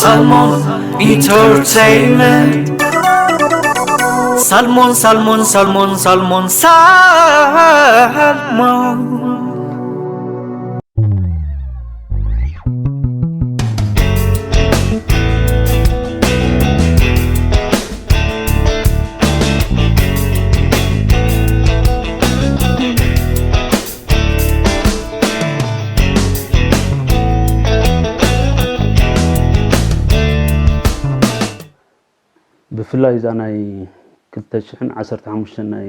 Salmon Entertainment. Salmon, salmon, salmon, salmon, salmon. ብፍላይ እዛ ናይ ክልተ ሽሕን ዓሰርተ ሓሙሽተን ናይ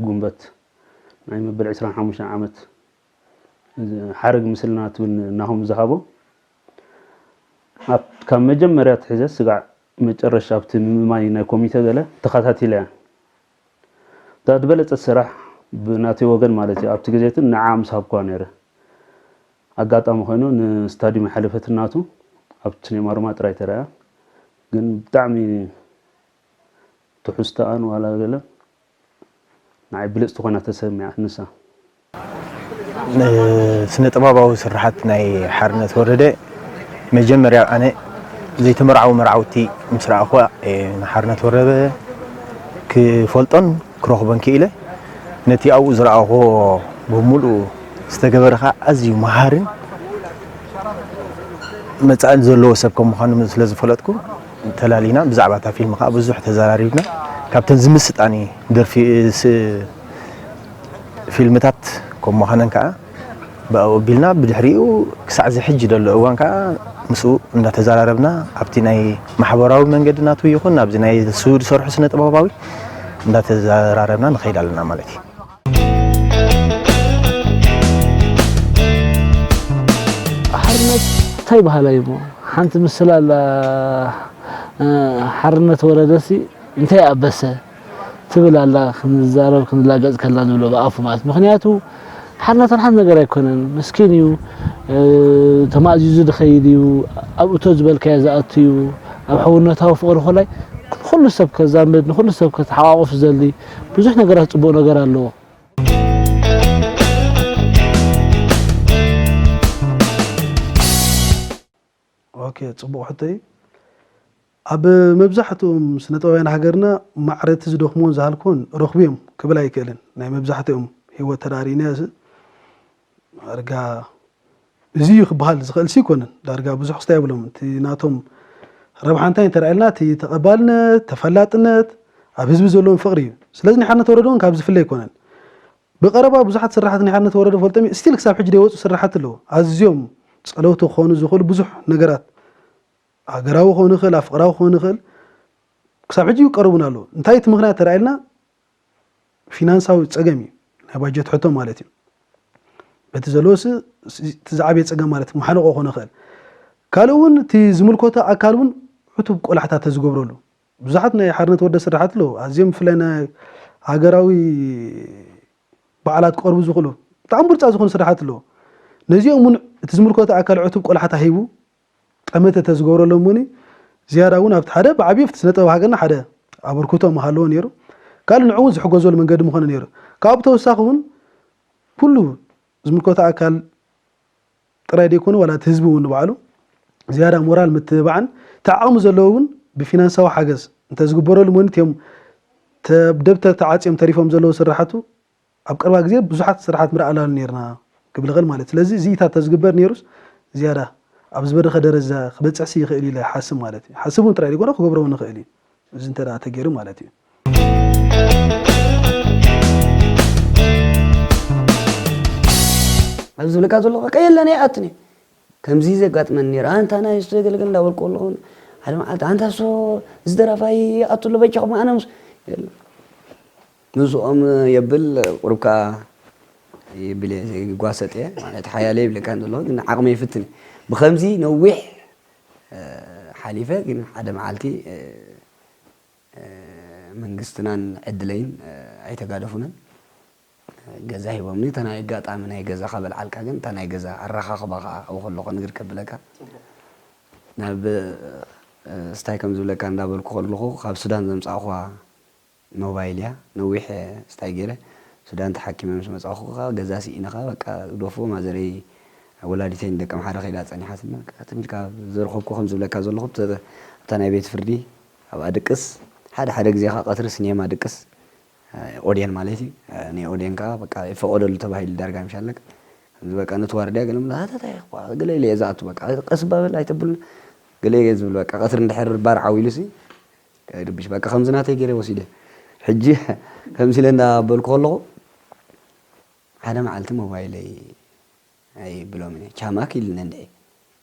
ጉንበት ናይ መበል ዕስራን ሓሙሽተን ዓመት ሓረግ ምስልና ትብል ናሆም ዝሃቦ፣ ካብ መጀመርያ ትሕዘ ስጋዕ መጨረሻ ኣብቲ ምምማይ ናይ ኮሚተ ገለ ተኸታቲለ እያ። እታ ዝበለጸት ስራሕ ብናተይ ወገን ማለት እዩ ኣብቲ ግዜ እቲ ንዓ ምስ ሃብኩዋ ነይረ። ኣጋጣሚ ኮይኑ ንስታድዩም ሓለፈት እናቱ ኣብ ሲኔማ ሮማ ጥራይ ተራእያ። ግን ብጣዕሚ ትሕዝቶኣን ዋላ ገለ ንዓይ ብልጽቲ ኮይና ተሰሚዓት ንሳ። ስነ ጥበባዊ ስርሓት ናይ ሓርነት ወረደ መጀመርያ ኣነ ዘይተመርዓዉ መርዓውቲ ምስ ረኣኹዋ ንሓርነት ወረደ ክፈልጦን ክረኽቦን ክኢለ። ነቲ ኣብኡ ዝረኣኹዎ ብምሉኡ ዝተገበረ ከዓ ኣዝዩ መሃርን መጻእን ዘለዎ ሰብ ከም ምዃኑ ስለ ዝፈለጥኩ ተላሊና ብዛዕባ እታ ፊልም ከዓ ብዙሕ ተዘራሪብና። ካብተን ዝምስጣኒ ደርፊ ፊልምታት ከም ምዃነን ከዓ ብኣኡ ኣቢልና ብድሕሪኡ ክሳዕ እዚ ሕጂ ዘሎ እዋን ከዓ ምስኡ እንዳተዘራረብና ኣብቲ ናይ ማሕበራዊ መንገዲ ናቱ ይኹን ኣብዚ ናይ ስው ዝሰርሑ ስነ ጥበባዊ እንዳተዘራረብና ንኸይድ ኣለና ማለት እዩ። ሓርነት እንታይ በሃላ እዩ እሞ ሓንቲ ምስላ ኣላ ሓርነት ወረደሲ እንታይ ኣበሰ ትብል ኣላ ክንዛረብ ክንላገጽ ከላ ንብሎ ብኣፉ ማለት ምክንያቱ ሓርነትን ሓንቲ ነገር ኣይኮነን ምስኪን እዩ ተማእዚዙ ዝኸይድ እዩ ኣብ እቶ ዝበልካዮ ዝኣቱ እዩ ኣብ ሕውነታዊ ፍቕሪ ኮላይ ንኩሉ ሰብ ከዛምድ ንኩሉ ሰብ ከተሓቋቑፍ ዘሊ ብዙሕ ነገራት ፅቡቕ ነገር ኣለዎ ኦኬ ፅቡቕ ሕቶ እዩ ኣብ መብዛሕትኦም ስነጥበባውያን ሃገርና ማዕረቲ ዝደኽሙዎን ዝሃልኩዎን ረኽቡ እዮም ክብል ኣይክእልን ናይ መብዛሕትኦም ህይወት ተዳሪእናዮ ዳርጋ እዚ እዩ ክበሃል ዝኽእል ሲ ይኮነን ዳርጋ ብዙሕ ክስታይ የብሎም እቲ ናቶም ረብሓ እንታይ እንተረኣልና እቲ ተቐባልነት ተፈላጥነት ኣብ ህዝቢ ዘለዎም ፍቕሪ እዩ ስለዚ ናይ ሓርነት ወረደ እውን ካብ ዝፍለ ኣይኮነን ብቐረባ ብዙሓት ስራሓት ናይ ሓርነት ወረደ ፈልጦም እዩ ስቲል ክሳብ ሕጂ ዘይወፁ ስራሓት ኣለዉ ኣዝዮም ፀለውቲ ክኾኑ ዝኽእሉ ብዙሕ ነገራት ሃገራዊ ክኾን ይኽእል ኣፍቕራዊ ክኾን ይኽእል ክሳብ ሕጂ ይቀርቡን ኣለዉ እንታይ እቲ ምኽንያት ተረኣልና ፊናንሳዊ ፀገም እዩ ናይ ባጀት ሕቶ ማለት እዩ በቲ ዘለዎ እቲ ዝዓበየ ፀገም ማለት ማሓነቆ ክኾን ይኽእል ካልእ እውን እቲ ዝምልከቶ ኣካል እውን ዕቱብ ቆላሕታ ተዝገብረሉ ብዙሓት ናይ ሓርነት ወረደ ስራሓት ኣለዉ ኣዝዮም ብፍላይ ናይ ሃገራዊ በዓላት ክቐርቡ ዝኽእሉ ብጣዕሚ ብሉፃት ዝኾኑ ስራሓት ኣለዉ ነዚኦም እውን እቲ ዝምልከቶ ኣካል ዕቱብ ቆላሕታ ሂቡ ጠመተ ተዝገብረሎም እውን ዝያዳ እውን ኣብቲ ሓደ ብዓብዩ ኣብቲ ስነ ጥበብ ሃገርና ሓደ ኣበርክቶ ምሃለዎ ነይሩ ካልእ ንዑ እውን ዝሕገዘሉ መንገዲ ምኾነ ነይሩ ካብኡ ተወሳኺ እውን ኩሉ ዝምልከቶ ኣካል ጥራይ ዘይኮነ ዋላ እቲ ህዝቢ እውን ንባዕሉ ዝያዳ ሞራል ምትብባዕን እቲ ዓቕሚ ዘለዎ እውን ብፊናንሳዊ ሓገዝ እንተዝግበረሉ እውን እቲኦም ደብተር ተዓፅዮም ተሪፎም ዘለዉ ስራሕቱ ኣብ ቀረባ ግዜ ብዙሓት ስራሓት ምርኣላሉ ነርና ክብል ይኽእል ማለት ስለዚ እዚኢታት ተዝግበር ነይሩስ ዝያዳ ኣብ ዝበረኸ ደረጃ ክበፅሕሲ ይኽእል ኢለ ይሓስብ ማለት እዩ ሓስብ እውን ጥራይ ዘይኮነ ክገብሮ እውን ይኽእል እዩ እዚ እንተ ተገይሩ ማለት እዩ ኣብ ዝብለካ ዘለኹ ቀየለን ኣይኣትን እዩ ከምዚ ዘጋጥመኒ ነይሩ ኣንታ ናይ ዘገልግል እንዳበልኩ ኣለኹ ሓደ መዓልቲ ኣንታ ሶ እዚ ደራፋይ ይኣቱ ኣሎ በጃኹም ኣነ ምስ ምስኦም የብል ቁሩብ ከዓ ይብል እየ ይጓሰጥ እየ ማለት ሓያለ ይብለካ ዘለኹ ግን ዓቕመ ይፍትን ብከምዚ ነዊሕ ሓሊፈ ግን ሓደ መዓልቲ መንግስትናን ዕድለይን ኣይተጋደፉንን ገዛ ሂቦምኒ እታ ናይ ኣጋጣሚ ናይ ገዛኻ በልዓልካ ግን እታ ናይ ገዛ ኣረኻኽባ ከዓ ኣብኡ ከለኹ ንግር ከብለካ ናብ ስታይ ከም ዝብለካ እንዳበልኩ ከለኹ ካብ ሱዳን ዘምፃእኹዋ ሞባይል እያ ነዊሕ ስታይ ገይረ ሱዳን ተሓኪመ ምስ መፃኹ ከዓ ገዛ ስኢንኻ በቃ ግደፎ ማዘረይ ወላዲተይ ንደቂ ኣምሓራ ከይዳ ጸኒሓትኒ፣ በቃ፣ ትም ኢልካ ዘርኸብኩ ከም ዝብለካ ዘለኹ፣ ኣብተ-፣ ኣብታ ናይ ቤት ፍርዲ ኣብኣ ድቅስ፣ ሓደ ሓደ ግዜ ከኣ ቀትሪ ሲኔማ ድቅስ፣ ኦድየን ማለት እዩ። ናይ ኦድየን ከኣ በቃ ይፈቐደሉ ተባሂሉ ዳርጋ ምሻለካ። ከምዚ በቃ ነቲ ዋርድያ ገለ ምለ፣ "ኣታ ታይ እኳ ገለ ኢለ እየ ዝኣቱ፣ በቃ ቀስ እባ በል ኣይተብሉኒ፣ ገለ እየ ዝብል፣ በቃ ቀትሪ እንድሕር ባር ዓው ኢሉሲ፣ ከይርብሽ፣ በቃ ከምዚ ናተይ ገይረ ወሲደ። ሕጂ ከምዚ ኢለ እንዳበልኩ ከለኹ፣ ሓደ መዓልቲ ሞባይለይ ኣይብሎምን እየ። ቻማክ ኢልኒ እንድዒ።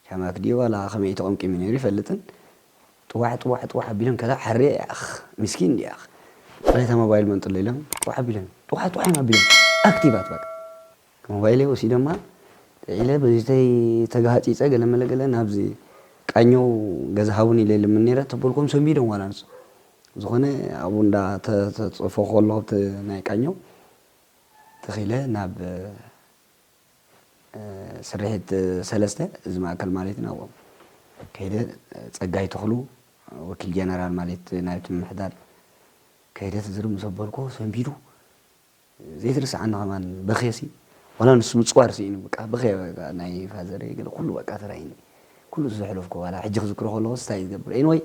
ቻማክ ድዩ ዋላ ከመይ ተቐምቂሙ ነይሩ ይፈልጥን። ጥዋሕ፣ ጥዋሕ፣ ጥዋሕ ኣቢሎም ከዛ ሓርየ እየ፣ ኣኽ፣ ምስኪን ድየ፣ ኣኽ። ጥራይ እታ ሞባይል መንጥሎ ኢሎም ጥዋሕ ኣቢሎም። ጥዋሕ፣ ጥዋሕ እዮም ኣቢሎም። ኣክቲቫት በቃ። ሞባይለይ ወሲዶማ፣ ጥዒለ በዚተይ ተጋሃጺጸ ገለ መለ ገለ ናብዚ ቃኘው ገዛ ሃቡን ኢለ ልምን ነይረ፣ ተበልኩም ሰንቢዶም ዋላ ንሱ። ዝኾነ ኣብኡ እንዳ ተ-፣ ተጽፎ ከለኹ ኣብቲ ናይ ቃኘው ትኺለ ናብ፣ እ፣ ስርሒት ሰለስተ፣ እዚ ማእከል ማለት እዩ፣ ናብኦም ከይደ፣ ጸጋይ ተኽሉ፣ ወኪል ጀነራል ማለት ናይቲ ምምሕዳር፣ ከይደ ትዝርብ ምስ ኣበልኩ ሰንቢዱ፣ ዘይትርስዓኒ ከማን በኽየሲ፣ ዋላ ንሱ ምጽዋር ስኢኑ፣ በቃ በኽየ፣ በቃ ናይ ፋዘረይ ገለ ኩሉ በቃ ተራኢኒ። ኩሉ ዘሕለፍኩ ዋላ ሕጂ ክዝክሮ ከለኹ ስታይ ዝገብር። ኤንወይ፣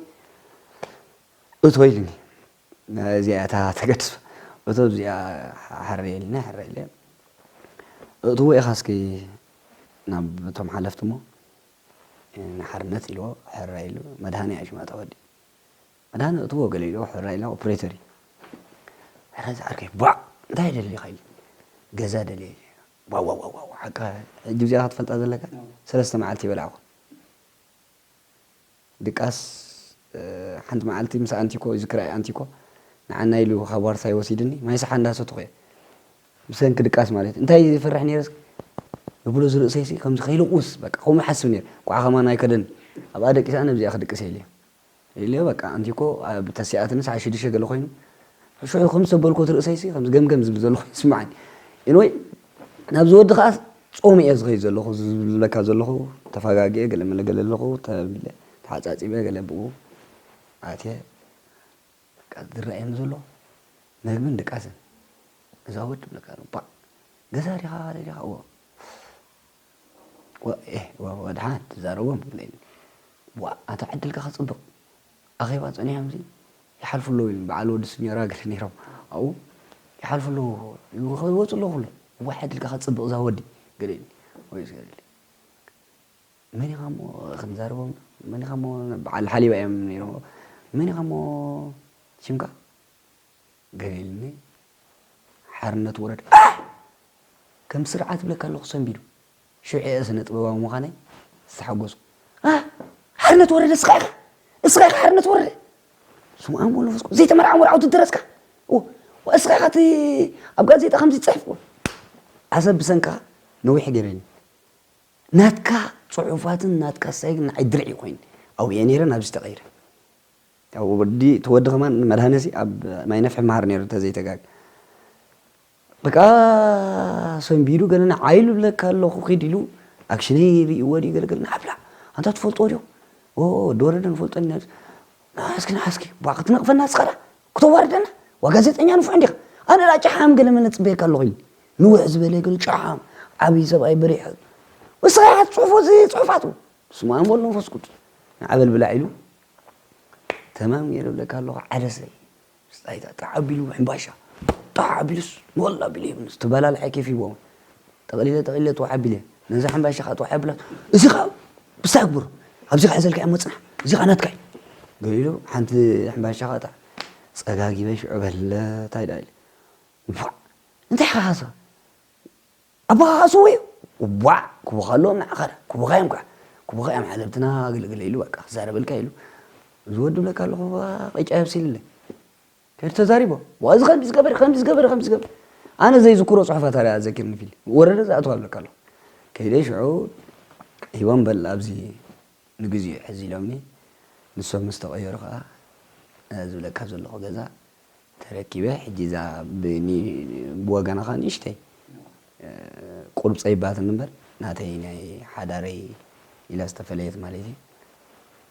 እቶ ኢልኒ። እዚኣ እታ ተገድስ። እቶ እዚኣ ሓረ ኢልኒ፣ ሓረ ኢለ። እትዎ ኢኻ እስኪ ናብ እቶም ሓለፍቲ እሞ ንሓርነት ኢልዎ፣ ሕራ ኢሉ፣ መድሃኔ ኣሽማጣ ወዲ። መድሃኔ እትዎ ገለ ኢልዎ፣ ሕራ ኢልዎ፣ ኦፕሬተር እዩ። ሕራ ዝዓርከይ፣ ቧዕ! እንታይ ደሊኻ ኢሉ? ገዛ ደልየ ኢለ። ዋው፣ ዋው፣ ዋው፣ ዋው፣ ሓቃ፣ ሕጂ እዚኣ ክትፈልጣ ዘለካ? ሰለስተ መዓልቲ ይበላዕኹ። ድቃስ፣ እ፣ ሓንቲ መዓልቲ ምስ ኣንቲኮ፣ ይዝክራ ኣንቲኮ፣ ንዓና ኢሉ ካብ ዋርሳይ ወሲድኒ፣ ማይ ሰሓ እንዳሰትኹ እየ። ብሰንኪ ድቃስ ማለት እዩ። እንታይ ይፈርሕ ነይረ እስኪ? ብብሎ ዝርእሰይሲ ከምዚ ከይልቁስ፣ በቃ፣ ከምኡ ይሓስብ ነይረ። ቋዕ ከማን ኣይከደን። ኣብኣ ደቂሳ ነብዚኣ ክድቅስ እየ ኢለ። ኢለ፣ በቃ፣ ኣንቲኮ፣ ኣብ ተሲኣትኒ ሰዓት ሽዱሽተ ገለ ኮይኑ፣ ሽዑ ከም ዝተበልኩ እቲ ርእሰይሲ ከምዚ ገምገም ዝብል ዘለኹ ይስምዓኒ። ኤንወይ፣ ናብዚ ወዲ ከኣ ጾመ እየ ዝኸይድ ዘለኹ፣ ዝብለካ ዘለኹ፣ ተፋጋጊኤ፣ ገለ መለ ገለ ኣለኹ፣ ተቢለ፣ ተሓጻጺበ፣ ገለ ብኡ ኣትየ፣ በቃ፣ ዝረኣየኒ ዘሎ መግብን ድቃስን። እዛ ወዲ ብለካ፣ ባዕ፣ ገዛ ዲኻ፣ ካበይ ዲኻ? እዎ። ወ-፣ ኤህ፣ ወ-፣ ወድሓን ትዛረቦም፣ ኢለ። ዋ፣ ኣታ ዕድልካ ከጽብቕ። ኣኼባ ጸኒሖምሲ ይሓልፉ ኣለዉ ኢሉ፣ በዓል ወዲ ስኞራ ገለ ነይሮም። ኣብኡ ይሓልፉ ኣለዉ፣ ይወ-፣ ይወጹ ኣለዉ ኩሉ። ዋ፣ ዕድልካ ከጽብቕ እዛ ወዲ፣ ገለ ኢሉ። ወይ፣ ገለ ኢሉ። መን ኢኻ እሞ ክንዛረቦም? መን ኢኻ እሞ በዓል ሓሊባ እዮም ነይሮም። መን ኢኻ እሞ ሽምካ? ገለ ኢሉኒ። ሓርነት ወረደ። ኣህ! ከም ስርዓት እብለካ ኣለኹ ሰንቢዱ። ሽዑ እየ ስነ ጥበባዊ ምዃነይ ዝተሓጎስኩ። ኣህ! ሓርነት ወረደ እስኻ ኢኻ? እስኻ ኢኻ ሓርነት ወረደ? ስም ኣብ ወልድ መንፈስ ቅዱስ ዘይተመርዓ መርዓውቲ ደረስካ? ኦ፣ እስኻ ኢኻ እቲ ኣብ ጋዜጣ ከምዚ ትጽሕፍ? ዓሰብ ብሰንካ ነዊሕ ገይረኒ። ናትካ ጽሑፋትን ናትካ ስታይልን ንዓይ ድርዒ ኮይኑ። ኣብኡ እየ ነይረ፣ ናብዚ ተቐይረ። ያው ወዲ፣ እቲ ወዲ ከማን መድሃኔሲ ኣብ ማይ ነፍሒ መሃር ነይሩ፣ እንተዘይተጋግ። በቃ ሰንቢዱ ገለና ዓይሉ ብለካ ኣለኹ፣ ኪድ ኢሉ ኣክሽነይ ርእይዎ ድዩ ገለ ገለ ንዓብላ። ኣንታ ትፈልጦ ድዮ? ኦ፣ ወዲ ወረደ ንፈልጦ ኢና። ና እስኪ፣ ና እስኪ፣ ቧ ክትነቕፈና እስኻ ዳ? ክተዋርደና? ዋ ጋዜጠኛ ንፉዕ እንዲኻ። ኣነ ዳ ጨሓም ገለ መለ ጽበየካ ኣለኹ ኢሉ። ንውሕ ዝበለ ገለ ጨሓም፣ ዓብዪ ሰብኣይ በሪሕ። እስኻ ኢኻ ትጽሕፎ እዚ ጽሑፋቱ። ስሙ ኣንቦል መንፈስ ቅዱስ። ንዓበል ብላዕ ኢሉ። ተማም ገይረ እብለካ ኣለኹ፣ ዓደሰይ። ስታይታ ጣዕ ኣቢሉ ሕምባሻ። ጣዕ ኣቢሉስ፣ ሞል ኣቢሉ ይብሉስ፣ ትበላልዐ ኬፍ ይቦም። ጠቕሊለ፣ ጠቕሊለ፣ ጥዋሕ ኣቢለ። ነዛ ሕምባሻ ኸዓ ጥዋሕ ኣቢላ፣ እዚ ኸዓ ብስታይ ግብሮ። ኣብዚ ኸዓ ሒዘልካዮ እሞ ጽናሕ። እዚ ኸዓ ናትካ እዩ። ገሊሉ ሓንቲ ሕምባሻ ኸዓ ጣዕ ጸጋጊበ ሽዑ በለ፣ ታይ ደኣ ኢለ። ዋ፣ እንታይ ኢኻ ሓሳብ? ኣቦኻ ከኣ ስዉእ እዩ። ዋዕ! ክቡኻ ኣለዎም ንዓኻ ዳ። ክቡኻ እዮም ከዓ። ክቡኻ እዮም ሓለብትና፣ ገለ ገለ ኢሉ በቃ ክዛረበልካ ኢሉ። እዚ ወዲ እብለካ ኣለኹ፣ ዋ፣ ቅጫ የብሲልለይ። ከይዱ ተዛሪቦ። ዋ፣ እዚ ከምዚ ዝገበረ፣ ከምዚ ዝገበረ፣ ከምዚ ዝገበረ። ኣነ ዘይዝክሮ ጽሑፋት ኣርያ ዘኪርኒ ፊልም። ወረደ ዝኣተዋ እብለካ ኣለኹ። ከይደ ሽዑ ሂቦም በል ኣብዚ ንግዜኡ ሕዚ ኢሎምኒ። ንሶም ምስ ተቐየሩ ከኣ፣ እ፣ ዝብለካ ዘለኹ ገዛ ተረኪበ። ሕጂ እዛ ብኒ-፣ ብወገና ከኣ ንእሽተይ፣ እ፣ ቁሩብ ጸይባትኒ እምበር፣ ናተይ ናይ ሓዳረይ ኢላ ዝተፈለየት ማለት እዩ።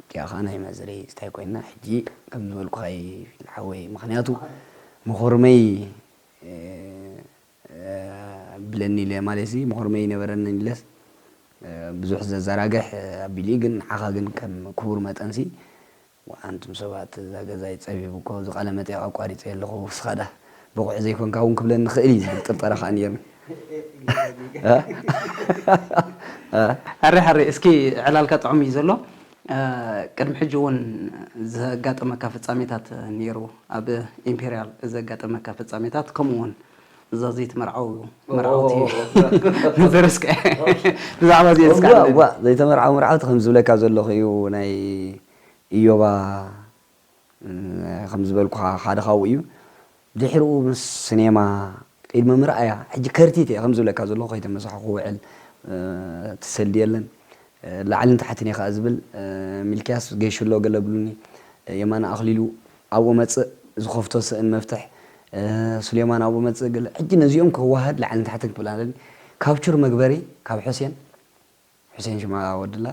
እቲኣ ከኣ ናይ ማዘረይ ስታይ ኮይና፣ ሕጂ ከም ዝበልኩኻ እዩ ሓወይ። ምኽንያቱ፣ መኾርመይ፣ እ፣ እ፣ ብለኒ ኢለ ማለት እዩ፣ መኾርመይ ይነበረኒ ኢለስ፣ ብዙሕ ዘዘራግሕ ኣቢሉ እዩ፣ ግን ንዓኻ ግን ከም ክቡር መጠንሲ፣ ኣንቱም ሰባት፣ እዛ ገዛ ይጸቢብ እኮ፣ እዚ ቃለ መጠይቕ ኣቋሪጸ ኣለኹ፣ ንስኻ ዳ ብቑዕ ዘይኮንካ እውን ክብለኒ ይኽእል እዩ ዝብል ጥርጠራ ከኣ ነይርኒ። እ? እ? ሕሪ ሕሪ፣ እስኪ ዕላልካ ጥዑም እዩ ዘሎ። እ፣ ቅድሚ ሕጂ እውን ዘጋጠመካ ፍጻሜታት ነይሩ፣ ኣብ ኢምፔርያል ዘጋጠመካ ፍጻሜታት፣ ከምኡ እውን እዛ ዘይተመርዓው መርዓውቲ ነዘረስከ፣ ብዛዕባ እዚኣ እስከ እዋ ኣለኒ። እዋ ዘይተመርዓው መርዓውቲ ከም ዝብለካ ዘለኹ እዩ። ናይ ኢዮባ ከም ዝበልኩኻ ሓደ ካብኡ እዩ። ድሕሪኡ ምስ ስኔማ ቅድሚ ምርኣያ ሕጂ ከርቲት እየ ከም ዝብለካ ዘለኹ ከይተመሳሕኹ ውዕል ትሰልዲ የለን። ላዕልን ታሕትን እየ ከዓ ዝብል። ሚልክያስ ገይሹ ኣሎ ገለ ብሉኒ፣ የማነ ኣኽሊሉ ኣብኡ መፅእ ዝኸፍቶ ስእን መፍትሕ፣ ሱሌማን ኣብኡ መፅእ ገለ። ሕጂ ነዚኦም ከዋህድ ላዕልን ታሕትን ክብል ኣለኒ። ካፕቹር መግበሪ ካብ ሑሴን፣ ሑሴን ሽማ ወድላ፣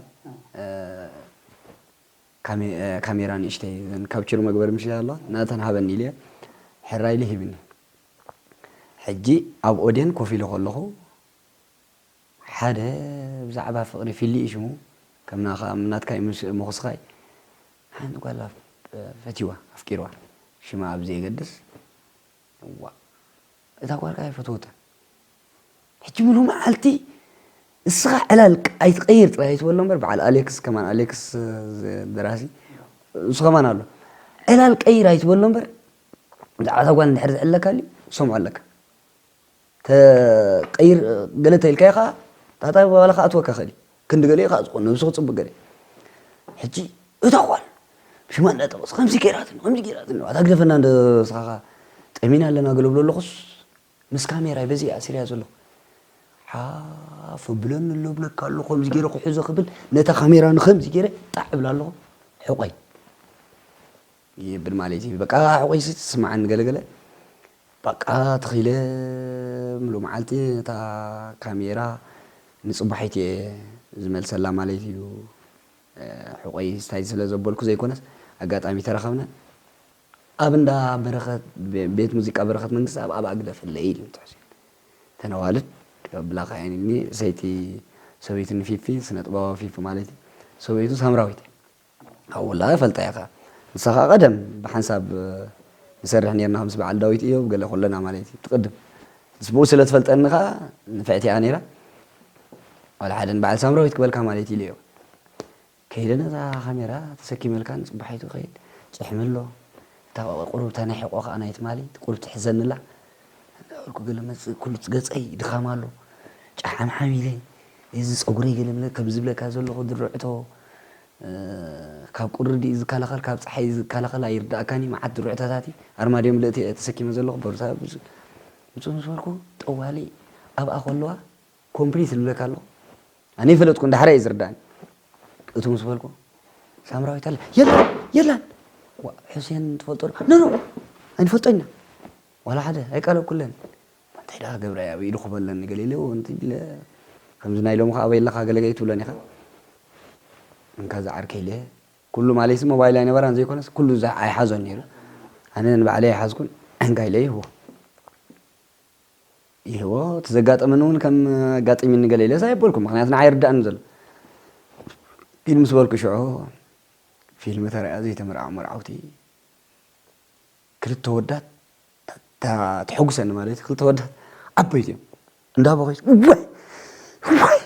ካሜራ ንእሽተይ እዘን ካፕቹር መግበሪ ምሽ ኣሎ ናተን ሃበኒ ኢለ ሕራይ ኢሉ ሂብኒ። ሕጂ ኣብ ኦድየን ኮፍ ኢለ ከለኹ ሓደ ብዛዕባ ፍቕሪ ፊሊ እዩ ሽሙ፣ ከም ናኻ ናትካ እዩ ምስ- ምኹስኻይ። ሓንቲ ጓል ኣፍ- ፈትዋ ኣፍቂርዋ ሽማ ኣብ ዘየገድስ፣ እዋ እታ ጓል ከኣ ይፈትወታ። ሕጂ ሙሉ መዓልቲ እስኻ ዕላል ኣይትቀይር ጥራይ ኣይትበሎ እምበር፣ በዓል ኣሌክስ ከማን፣ ኣሌክስ ደራሲ፣ እሱ ከማን ኣሎ። ዕላል ቀይር ኣይትበሎ እምበር፣ ብዛዕባ እታ ጓል እንድሕር ዝዕለካ ኣልዩ ሰምዖ ኣለካ። ተቀይር ገለ ተይልካዮ ከዓ ታታ ባላ ከዓ ኣትወካ ክእል እዩ። ክንዲ ገለ ከዓ ዝኾነ ንሱ ክፅብቅ ገለ። ሕጂ እታ ጓል ብሽማ እንዳጠቀስ ከምዚ ገይራትኒ ከምዚ ገይራትኒ ኣታ ግደፈና እንደ ስኻኻ ጠሚና ኣለና ገለ ብሎ ኣለኹስ፣ ምስ ካሜራ በዚ ኣሲርያ ዘለኹ ሓፍ ብለኒ ኣሎ ብለካ ኣሎ። ከምዚ ገይረ ክሕዞ ክብል ነታ ካሜራ ንከምዚ ገይረ ጣዕ እብላ ኣለኹ። ሕቆይ ይብል ማለት እዩ። በቃ ሕቆይ ሲ ትስማዓኒ ገለገለ። በቃ ተኺለ ምሉ መዓልቲ ነታ ካሜራ ንፅባሒት እየ ዝመልሰላ ማለት እዩ። ሕቆይ ስታይ ስለ ዘበልኩ ዘይኮነስ ኣጋጣሚ ተረኸብና። ኣብ እንዳ በረኸት፣ ቤት ሙዚቃ በረኸት መንግስቲ ኣብ ኣብኣ ግደፈለይ ኢሉ ትሕሲን ተነዋልድ ብላካ ያኒኒ ሰይቲ ሰበይቱ ንፊፊ ስነ ጥበባዊ ፊፊ ማለት እዩ። ሰበይቱ ሳምራዊት እያ። ኣብኡ ላ ፈልጣ ኢኻ። ንሳ ኸዓ ቀደም ብሓንሳብ ንሰርሕ ነርና ምስ በዓል ዳዊት እዮብ ገለ ኩለና ማለት እዩ። ትቅድም ምስ ብኡ ስለ ትፈልጠኒ ኸዓ ንፍዕቲ እያ ነይራ። ዋላ ሓደ ንበዓል ሳምራዊት ክበልካ ማለት ኢሉ እዮ። ከይደ ነዛ ካሜራ ተሰኪመልካ ንፅባሒቱ ከይድ ጭሕሚ ኣሎ። እታ ቁሩብ እታ ናይ ሕቆ ከዓ ናይ ትማሊ ቁሩብ ትሕዘኒ ኣላ። እንዳበልኩ ገለ መፅእ ኩሉ ገፀይ ድኻም ኣሎ። ጨሓምሓም ኢለ እዚ ፀጉረይ ገለ መለ ከም ዝብለካ ዘለኹ ድርዕቶ ካብ ቁሪ ድዩ ዝከላኸል ካብ ፀሓይ ዝከላኸል ኣይርዳእካን እዩ። መዓት ድርዕቶታት እዩ ኣርማድዮ ምልእቲ እየ ተሰኪመ ዘለኹ። በሩታ ምፁ ምስ በልኩ ጠዋሊ ኣብኣ ከለዋ ኮምፕሊት ዝብለካ ኣለኹ። ኣነ ይፈለጥኩ እንዳሕራ እዩ ዝርዳእኒ። እቱ ምስ በልኩ ሳምራዊት ኣለ የላን የላን። ዋ፣ ሑሴን ትፈልጦ ዶ? ኖ ኖ ኣይንፈልጦ ኢና። ዋላ ሓደ ኣይቃለብኩለን። እንታይ ደኣ ክገብራ እየ ኣብ ኢዱ ክበለኒ ገለ ኢለ እንቲ ኢለ ከምዚ ናይ ሎሚ ከኣ ኣበይ ኣለኻ ገለ ገለ ኣይትብሎን ኢኻ። እንካ ዝዓርከይ ኢለ ኩሉ ማለይሲ ሞባይል ኣይነበራን ዘይኮነስ ኩሉ እዛ ኣይሓዞን ነይሩ። ኣነ ንባዕለይ ኣይሓዝኩን። እንካ ኢለ ይህቦ። ይህቦ እቲ ዘጋጠመኒ እውን ከም ኣጋጢሚኒ ገለ ኢለስ ኣይበልኩ ምክንያቱ ንዓይ ይርዳእኒ ዘሎ ኢሉ ምስ በልኩ ሽዑ ፊልም ተረኣ ዘይተመርዓው መርዓውቲ ክልተ ወዳት ተሐጉሰኒ ማለት ክልተ ወዳት ዓበይቲ እዮም እንዳበኸይት ወይ ወይ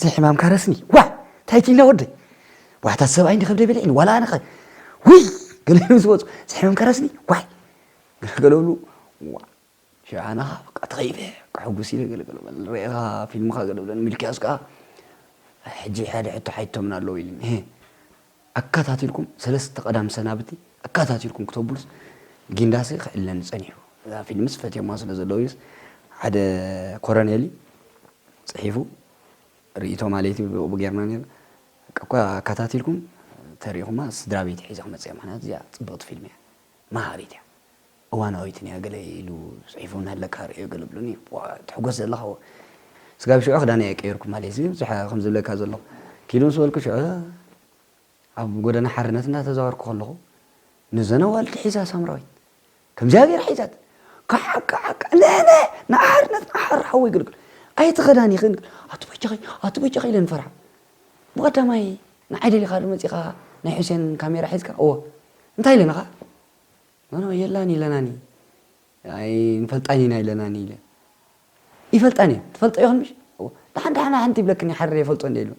ዘይሕማምካ ረስኒ ዋይ እንታይ ቲላ ወደይ ዋሕታት ሰብኣይ እንዲኸብደ በልዒ ዋላ ኣነኸ ውይ ገለ ምስ ወፁ ዘይሕማምካ ረስኒ ዋይ ገለገለብሉ ሽዑ ኣነ ከዓ በቃ ተኸይፈ ክሕጉስ ኢለ ገለ ገለ በል ርኤኻ ፊልምኻ ገለ ብለኒ ሚልክያስ ከዓ ሕጂ ሓደ ሕቶ ሓይቶምና ኣለዉ ኢሉኒ ኣካታቲልኩም ሰለስተ ቀዳም ሰናብቲ ኣካታቲልኩም ክተብሉስ ጊንዳሰ ክዕለኒ ፀኒሑ እዛ ፊልምስ ፈትዮማ ስለ ዘለዉ እዩስ ሓደ ኮረኔል እዩ ፅሒፉ ርእይቶ ማለት እዩ ብኡ ጌርና ነርና በቃ እኳ ኣካታቲልኩም ተሪእኹማ ስድራ ቤት ሒዘ ክመፅእ እየ ምክንያቱ እዚኣ ፅብቕቲ ፊልም እያ መሃሪት እያ እዋናዊትን እያ ገለ ኢሉ ፅሒፉ እናሃለካ ርእዮ ገለ ብሉኒ ትሕጎስ ዘለኻ ስጋብ ሽዑ ክዳነይ ኣይቀየርኩ ማለት እዩ ብዙሕ ከም ዝብለካ ዘለኹ ኪዱ ምስ በልኩ ሽዑ ኣብ ጎደና ሓርነት እናተዛወርኩ ከለኹ ነዘን ኣዋልድ ሒዛ ሳምራዊት ከምዚኣ ገይራ ሒዛት ካሓ ካሓ ነነ ንሓርነት ንሓር ሓወይ ግልግል ኣይትኸዳን ይኽን ኣቲ በጃኺ ኣቲ በጃኺ ኢለ ንፈርሓ። ብቐዳማይ ንዓይ ደሊኻ ዶ መጺኻ ናይ ሑሴን ካሜራ ሒዝካ? እወ። እንታይ ኢለንኻ? ኖ ኖ የላን ኢለናኒ ኣይንፈልጣን ኢና ኢለናኒ ኢለ። ይፈልጣን እየ ትፈልጦ ይኹን ምሽ? እወ። ደሓን ደሓን ሓንቲ ይብለክኒ ሓረ የፈልጦ እንደ ኢሉ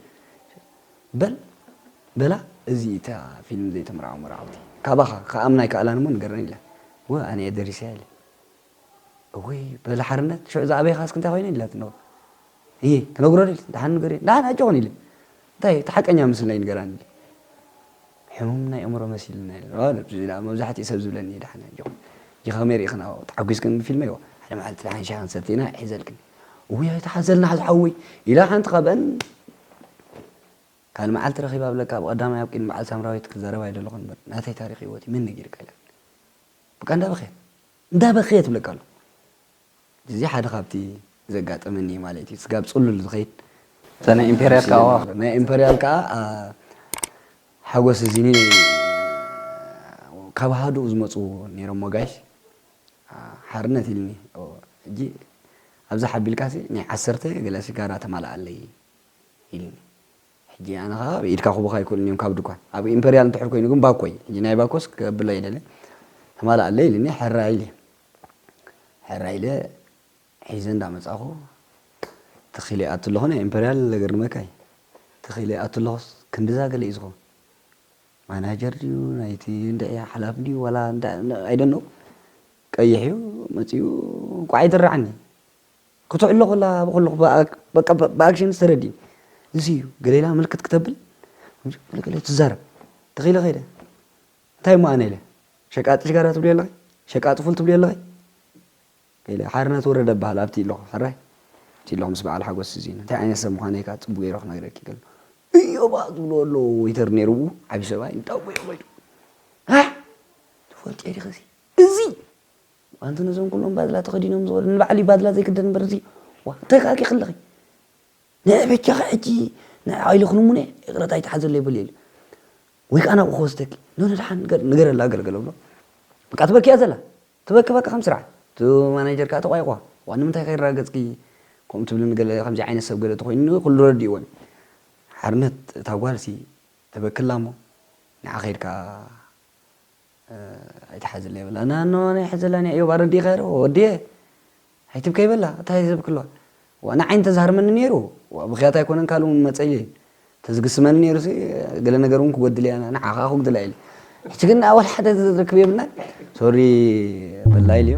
በል በላ። እዚ እታ ፊልም ዘይተመርዓው መርዓውቲ ካባኻ ከኣምና ኣይከኣላን እሞ ንገረን ኢለ። ወ ኣነ እየ ደሪሰያ ኢለ። እውይ በላ ሓርነት ሽዑ ዝኣበይኻ እስኪ እንታይ ኮይነ ኢላትኒ። እየ ክነግሮ ድል ደሓን ንገር ደሓን ኣጆኹን ኢለ። እንታይ እቲ ሓቀኛ ምስልና ይንገራኒ ኢለ። ሕሙም ናይ ኣእምሮ መሲልና ኢለ። ዋ፣ ነብሱ ኢላ መብዛሕትኡ ሰብ ዝብለኒ እዩ ደሓን ኣጆኹን። ጂ ከመይ ርኢኽና ተሓጒስክን ብፊልመይ ዋ ሓደ መዓልቲ ደሓን ሻሂ ክንሰቲ ኢና ሒዘልክን። እውይ ኣይተሓዘልና ሓዚ ሓወይ ኢላ ሓንቲ ካብአን ካልእ መዓልቲ ረኺባ ብለካ ብቐዳማይ ኣብ ቅድሚ በዓል ሳምራዊት ክዛረብ ኣይደለኹን እምበር ናተይ ታሪኽ ህይወት እዩ መን ነጊርካ ኢላ። በቃ እንዳበኸየት እንዳበኸየት ብለካ ኣሎ። እዚ ሓደ ካብቲ ዘጋጠመኒ ማለት እዩ። ስጋብ ጽሉል ዝኸይድ እዛ ናይ ኢምፔርያል ከዓ ናይ ኢምፔርያል ከዓ ሓጎስ እዚኒ ካብ ሃዱኡ ዝመፁ ነይሮም ሞጋይሽ ሓርነት ኢልኒ። ሕጂ ኣብዛ ሓቢልካ ናይ ዓሰርተ ገለ ሲጋራ ተማልኣለይ ኢልኒ። ሕጂ ኣነ ከዓ ኢድካ ክቡኻ ኣይክእልን እዮም ካብ ድኳን ኣብ ኢምፐርያል እንድሕር ኮይኑ ግን ባኮይ ሕጂ ናይ ባኮስ ከብላ ይደለ ተማልኣለይ ኢልኒ። ሕራ ኢለ ሕራ ኢለ ሒዘ እንዳመጻኹ ተኺለ ይኣቱ ኣለኹ። ናይ ኢምፐርያል ዘገርመካ እዩ። ተኺለ ይኣቱ ኣለኹስ ክንድዛ ገለ እዩ ዝኾን ማናጀር ድዩ ናይቲ እንድዒ ሓላፊ ድዩ ዋላ ኣይደኖ ቀይሕ እዩ መፂኡ እንኳዕ ኣይትረዓኒ ክትዕሎ ከላ ብከለኹ በቃ ብኣክሽን ዝተረዲ እዚ እዩ ገሌላ ምልክት ክተብል ገለገለ ትዛረብ ተኺለ ኸይደ እንታይ እሞ ኣነ ኢለ ሸቃጢ ሽጋራ ትብልዮ ኣለኺ ሸቃጢ ፉል ትብልዮ ኣለኺ ኢለ ሓርነት ወረደ በሃል ኣብቲ ኣለኹ ሕራይ እቲ ኣለኹ ምስ በዓል ሓጎስ እዚ እንታይ ዓይነት ሰብ ምዃነይ ከዓ ፅቡቅ ገይረ ክነግረኪ ከሎ እዮባ ዝብሎ ኣሎ ወይተር ነይሩ ዓብዪ ሰብኣይ እንዳቦ እዩ ከይዱ ትፈልጥ ዲኸ እዚ ኣንቲ ነዞም ኩሎም ባድላ ተኸዲኖም ዝኸዱ ንባዕሊ ባድላ ዘይክደን እምበር እዚ ዋ እንታይ ከዓ ኣለኺ ንዕ በጃኺ ሕጂ ንዕ ኢሉ ክንሙነ ይቕረታ ይትሓዘለይ በልዮ ኢሉ ወይ ከዓ ናብኡ ክወስደኪ ኖ ንድሓን ንገረላ ገለገለ ብሎ በቃ ትበኪያ ዘላ ትበኪ በቃ ከም ስራሕ እቲ ማናጀር ከዓ ተቋይቋ ዋ ንምንታይ ከይረጋገፅኪ ከምኡ ትብልኒ ገለ ከምዚ ዓይነት ሰብ ገለ ተኮይኑ ኩሉ ረዲእዎን ሓርነት እታ ጓልሲ ተበክላ እሞ ንዓ ከይድካ ኣይትሓዝለይ ይብላ ናኖ ናይ ሕዘላኒ እዮብ ኣረዲእካ ዶ ወድየ ኣይትብከ ይበላ እንታይ ዘብክልዋ ንዓይ እንተዝሃርመኒ ነይሩ ብክያት ኣይኮነን ካልእ እውን መፀ ኢለ ተዝግስመኒ ነይሩ ገለ ነገር እውን ክጎድል እያ ንዓኻ ክጉድላ ኢለ ሕጂ ግን ኣወል ሓደ ዝርክብ የብልናን ሶሪ በላ ኢልዮ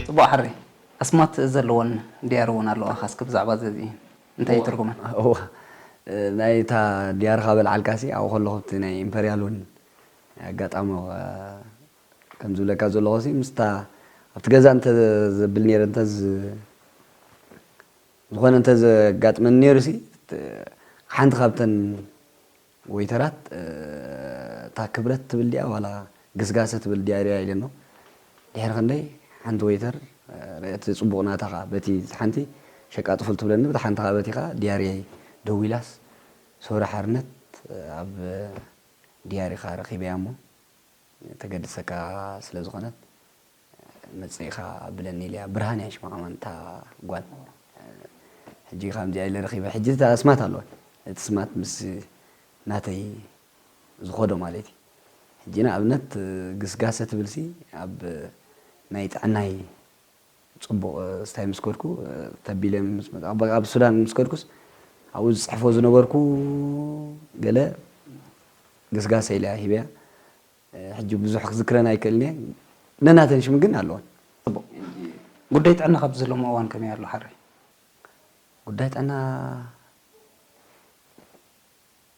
ፅቡቅ ሓሪ ኣስማት ዘለዎን ድያር እውን ኣለዋ ካስክ ብዛዕባ ዘዚ እንታይ ትርጉመን? እዋ ናይ እታ ድያርኻ በልዓልካሲ ኣብኡ ከለኹ እቲ ናይ ኢምፐርያል እውን ኣጋጣሚ ከም ዝብለካ ዘለኹ ሲ ምስታ ኣብቲ ገዛ እንተ ዘብል ነይረ እንተ ዝኾነ እንተ ዘጋጥመኒ ነይሩ ሲ ሓንቲ ካብተን ወይተራት እታ ክብረት ትብል ድያ ዋላ ግስጋሰ ትብል ድያ ሪኣ ኢለኖ ድሕሪ ክንደይ ሓንቲ ወይተር እቲ ፅቡቕ ናታ ከዓ በቲ ሓንቲ ሸቃጥፉል ትብለኒ በቲ ሓንቲ ከዓ በቲ ከዓ ድያርየይ ደዊላስ ሶሪ ሓርነት ኣብ ድያሪኻ ረኺበያ እሞ ተገድሰካ ስለ ዝኾነት መፅኢኻ ኣብለኒ ኢለያ ብርሃን እያ ሽማ ከማን እታ ጓል ሕጂ ከምዚኣ ኢለ ረኺበ ሕጂ እቲ ኣስማት ኣለወን እቲ ስማት ምስ ናተይ ዝኸዶ ማለት እዩ ሕጂ ንኣብነት ግስጋሰ ትብልሲ ኣብ ናይ ጥዕናይ ፅቡቕ ስታይ ምስ ከድኩ ተቢለ ኣብ ሱዳን ምስ ከድኩስ ኣብኡ ዝፅሕፎ ዝነበርኩ ገለ ግስጋሰ ኢለ ሂበያ ሕጂ ብዙሕ ክዝክረን ኣይክእልን እየ ነናተን ሽም ግን ኣለወን ፅቡቕ ጉዳይ ጥዕና ካብ ዝለሞ እዋን ከመይ ኣሎ ሓረይ ጉዳይ ጥዕና